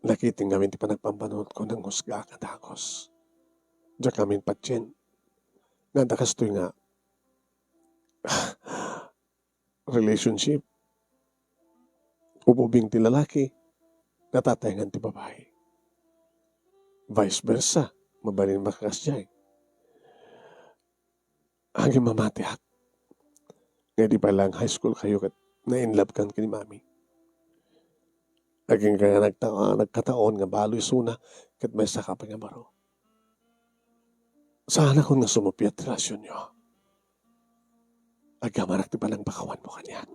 Nakiting ngamin ti panagpambanuotko, nanghusgaak a dagus. Diak ngamin patien. Nga adda kastoy nga relationship. Ububing ti lalaki, natataengan ti babai. Vice versa, mabalin makakasdiay. Agin mamatiak. Nga idi pay laeng high school kayo ket na-in love kan ken ni Mami. Agingga nga nagta-, nagkataon nga balo isuna ket maysaka pay nga baro. Saanakon nga sumuppiat ti relasionyo. Agyamanak ti panangpakawanmo kaniak.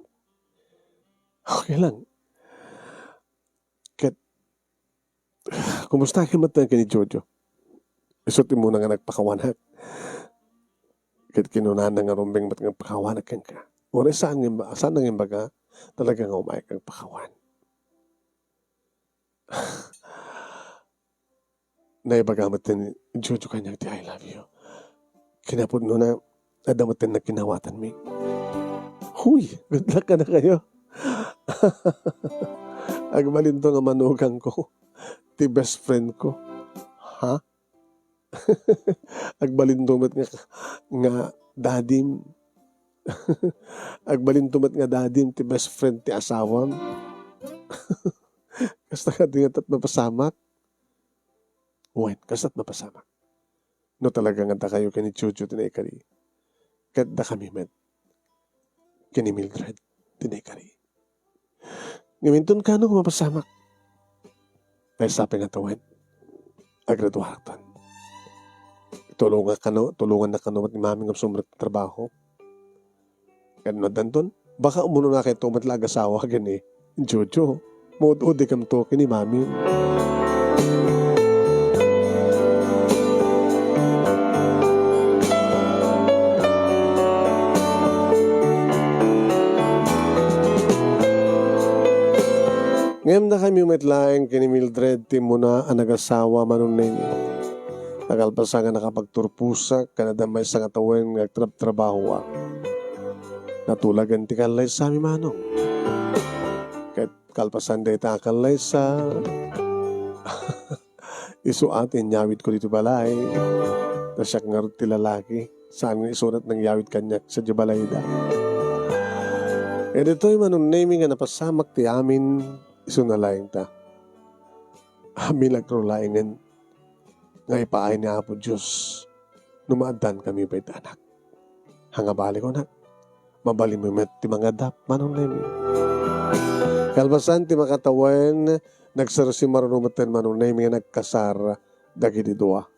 Okay lang. Ket, kumusta ket metten ken ni Jojo? Isu ti immuna nga nagpakawanak. Ket kinunana nga rumbeng met nga agpakawanak kenka. Uray saan nga imba-, saan nga imbaga, talaga nga umayka agpakawan. Naibaga met ni Jojo kaniak ti "I love you." Kinapudnona, adda met ti nagkinawatanmi. Huy, good luck kadakayo. Agbalinto nga manugangko, ti best friend ko. Ha? Agbalinto met nga, nga dadim. Agbalinto met nga dadim ti best friend ti asawam. Kasta kadi nga tat mapasamak. Wen, kasta't mapasamak. No talaga nga dakayo ken ni Jojo ti naikari, ket dakami met ken ni Mildred ti naikari. Ngem inton kano nga mapasamak, maysa pay nga tawen, agraduarakton. Tulongan kano, tulongannak kano met ni Mami nga sumrek ti trabaho. Ket no addanton, baka umuna kayto met la agasawa ken ni Jojo. Maud-udikamto ken ni Mami. Ngem dakami met laeng ken ni Mildred ti immuna a nagasawa, Manong Nemi. Nakalpasan nga nakapagturposak, ken adda maysa nga tawen nga agtrabtrabahoak. Natulagan ti kallaysami, Manong. Ket kalpasan dayta a kallaysa, isu a ti inyawidko ditoy balay. Ta siak ngarud ti lalaki, saan nga isu met nangyawid kaniak sadiay balayda. Ket ditoy, Manong Nemi, nga napasamak ti amin, isuna laeng ta. A milagro laengen nga ipaay ni Apo Dios no maaddankami pay ti anak. Haan nga bali ko, nak, mabalinmi met ti mangadap, Manong Nemi. Kalpasan ti makatawen, nagsersimaruno metten, Manong Nemi, nga nagkasar dagiti dua.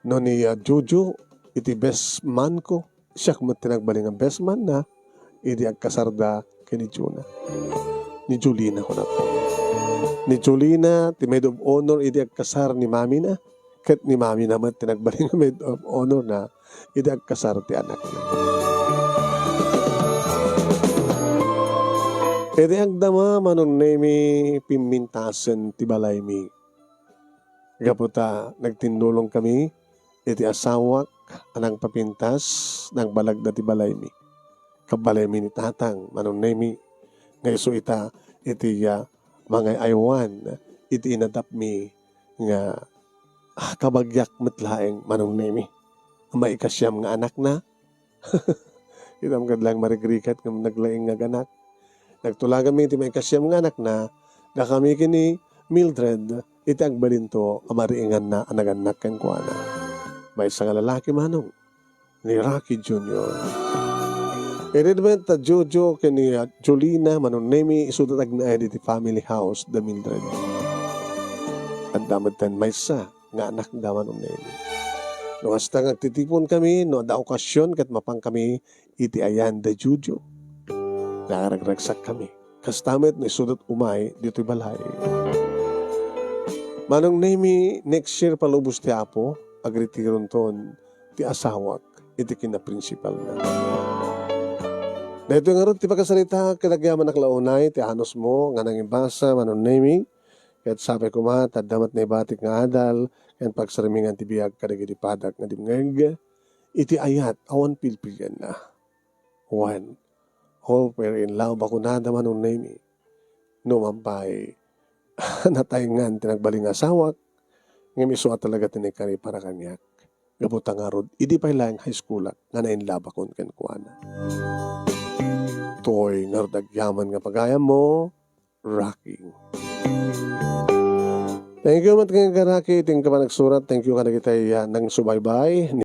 No ni, ah, Jojo iti best man ko, siak met ti nagbalin nga best man na idi agkasarda ken ni Juna. Ni Jolina, kunam. Ni Jolina ti maid of honor idi agkasar ni mamina, ket ni mamina met ti nagbalin nga maid of honor na idi agkasar ti anakna. Idi agdama, Manong Nemi, pimmintasen ti balaymi. Gapu ta nagtinnulongkami iti asawak a nangpapintas, nangbalagda ti balaymi. Kabbalaymi ni Tatang, Manong Nemi, nga isu ita iti, ah, mangay-aywan iti inadapmi nga, ah, kabagiak met laeng, Manong Nemi. Maikasiam nga anakna, Itam ket laeng marigrigat ngem naglaing nga aganak. Nagtulaganmi iti maikasiam nga anakna, dakami ken ni Mildred iti agbalinto a mariinganna a nagannak kenkuana. Maysa nga lalaki, Manong, ni Rocky Junior. Idi met ta Jojo ken ni, ah, Jolina, Manong Nemi, isuda ti agnaed iti family house da Mildred. Adda metten maysa nga anakda, Manong Nemi. No kasta nga agtitiponkami, no adda okasion ket mapankami iti ayan da Jojo, nakaragsakkami. Kasta met no isuda ti umay ditoy balay. Manong Nemi, next year, palubos ti Apo, agretironton ti asawak iti kinaprinsipalna. Daytoy ngarud ti pakasaritaak ket agyamanak la unay ti anusmo nga nangibasa, Manong Nemi, ket sapay koma ta adda met naibatik nga adal ken pagsarmingan ti biag kadagiti padak nga dimngeg iti ayat awan pilpilianna. Wen, all fair in love a kunada, Manong Nemi. Numan pay, nataengan ti nagbalin nga asawak, ngem isu a talaga ti naikari para kaniak. Gapu ta ngarud, idi pay laeng high schoolak nga nainlabakon kenkuana. Toy ngarud agyaman nga pagayammo, Rocky. Thank you met nga, Rocky, iti panagsurat. Thank you kadagiti, ah, nangsubaybay.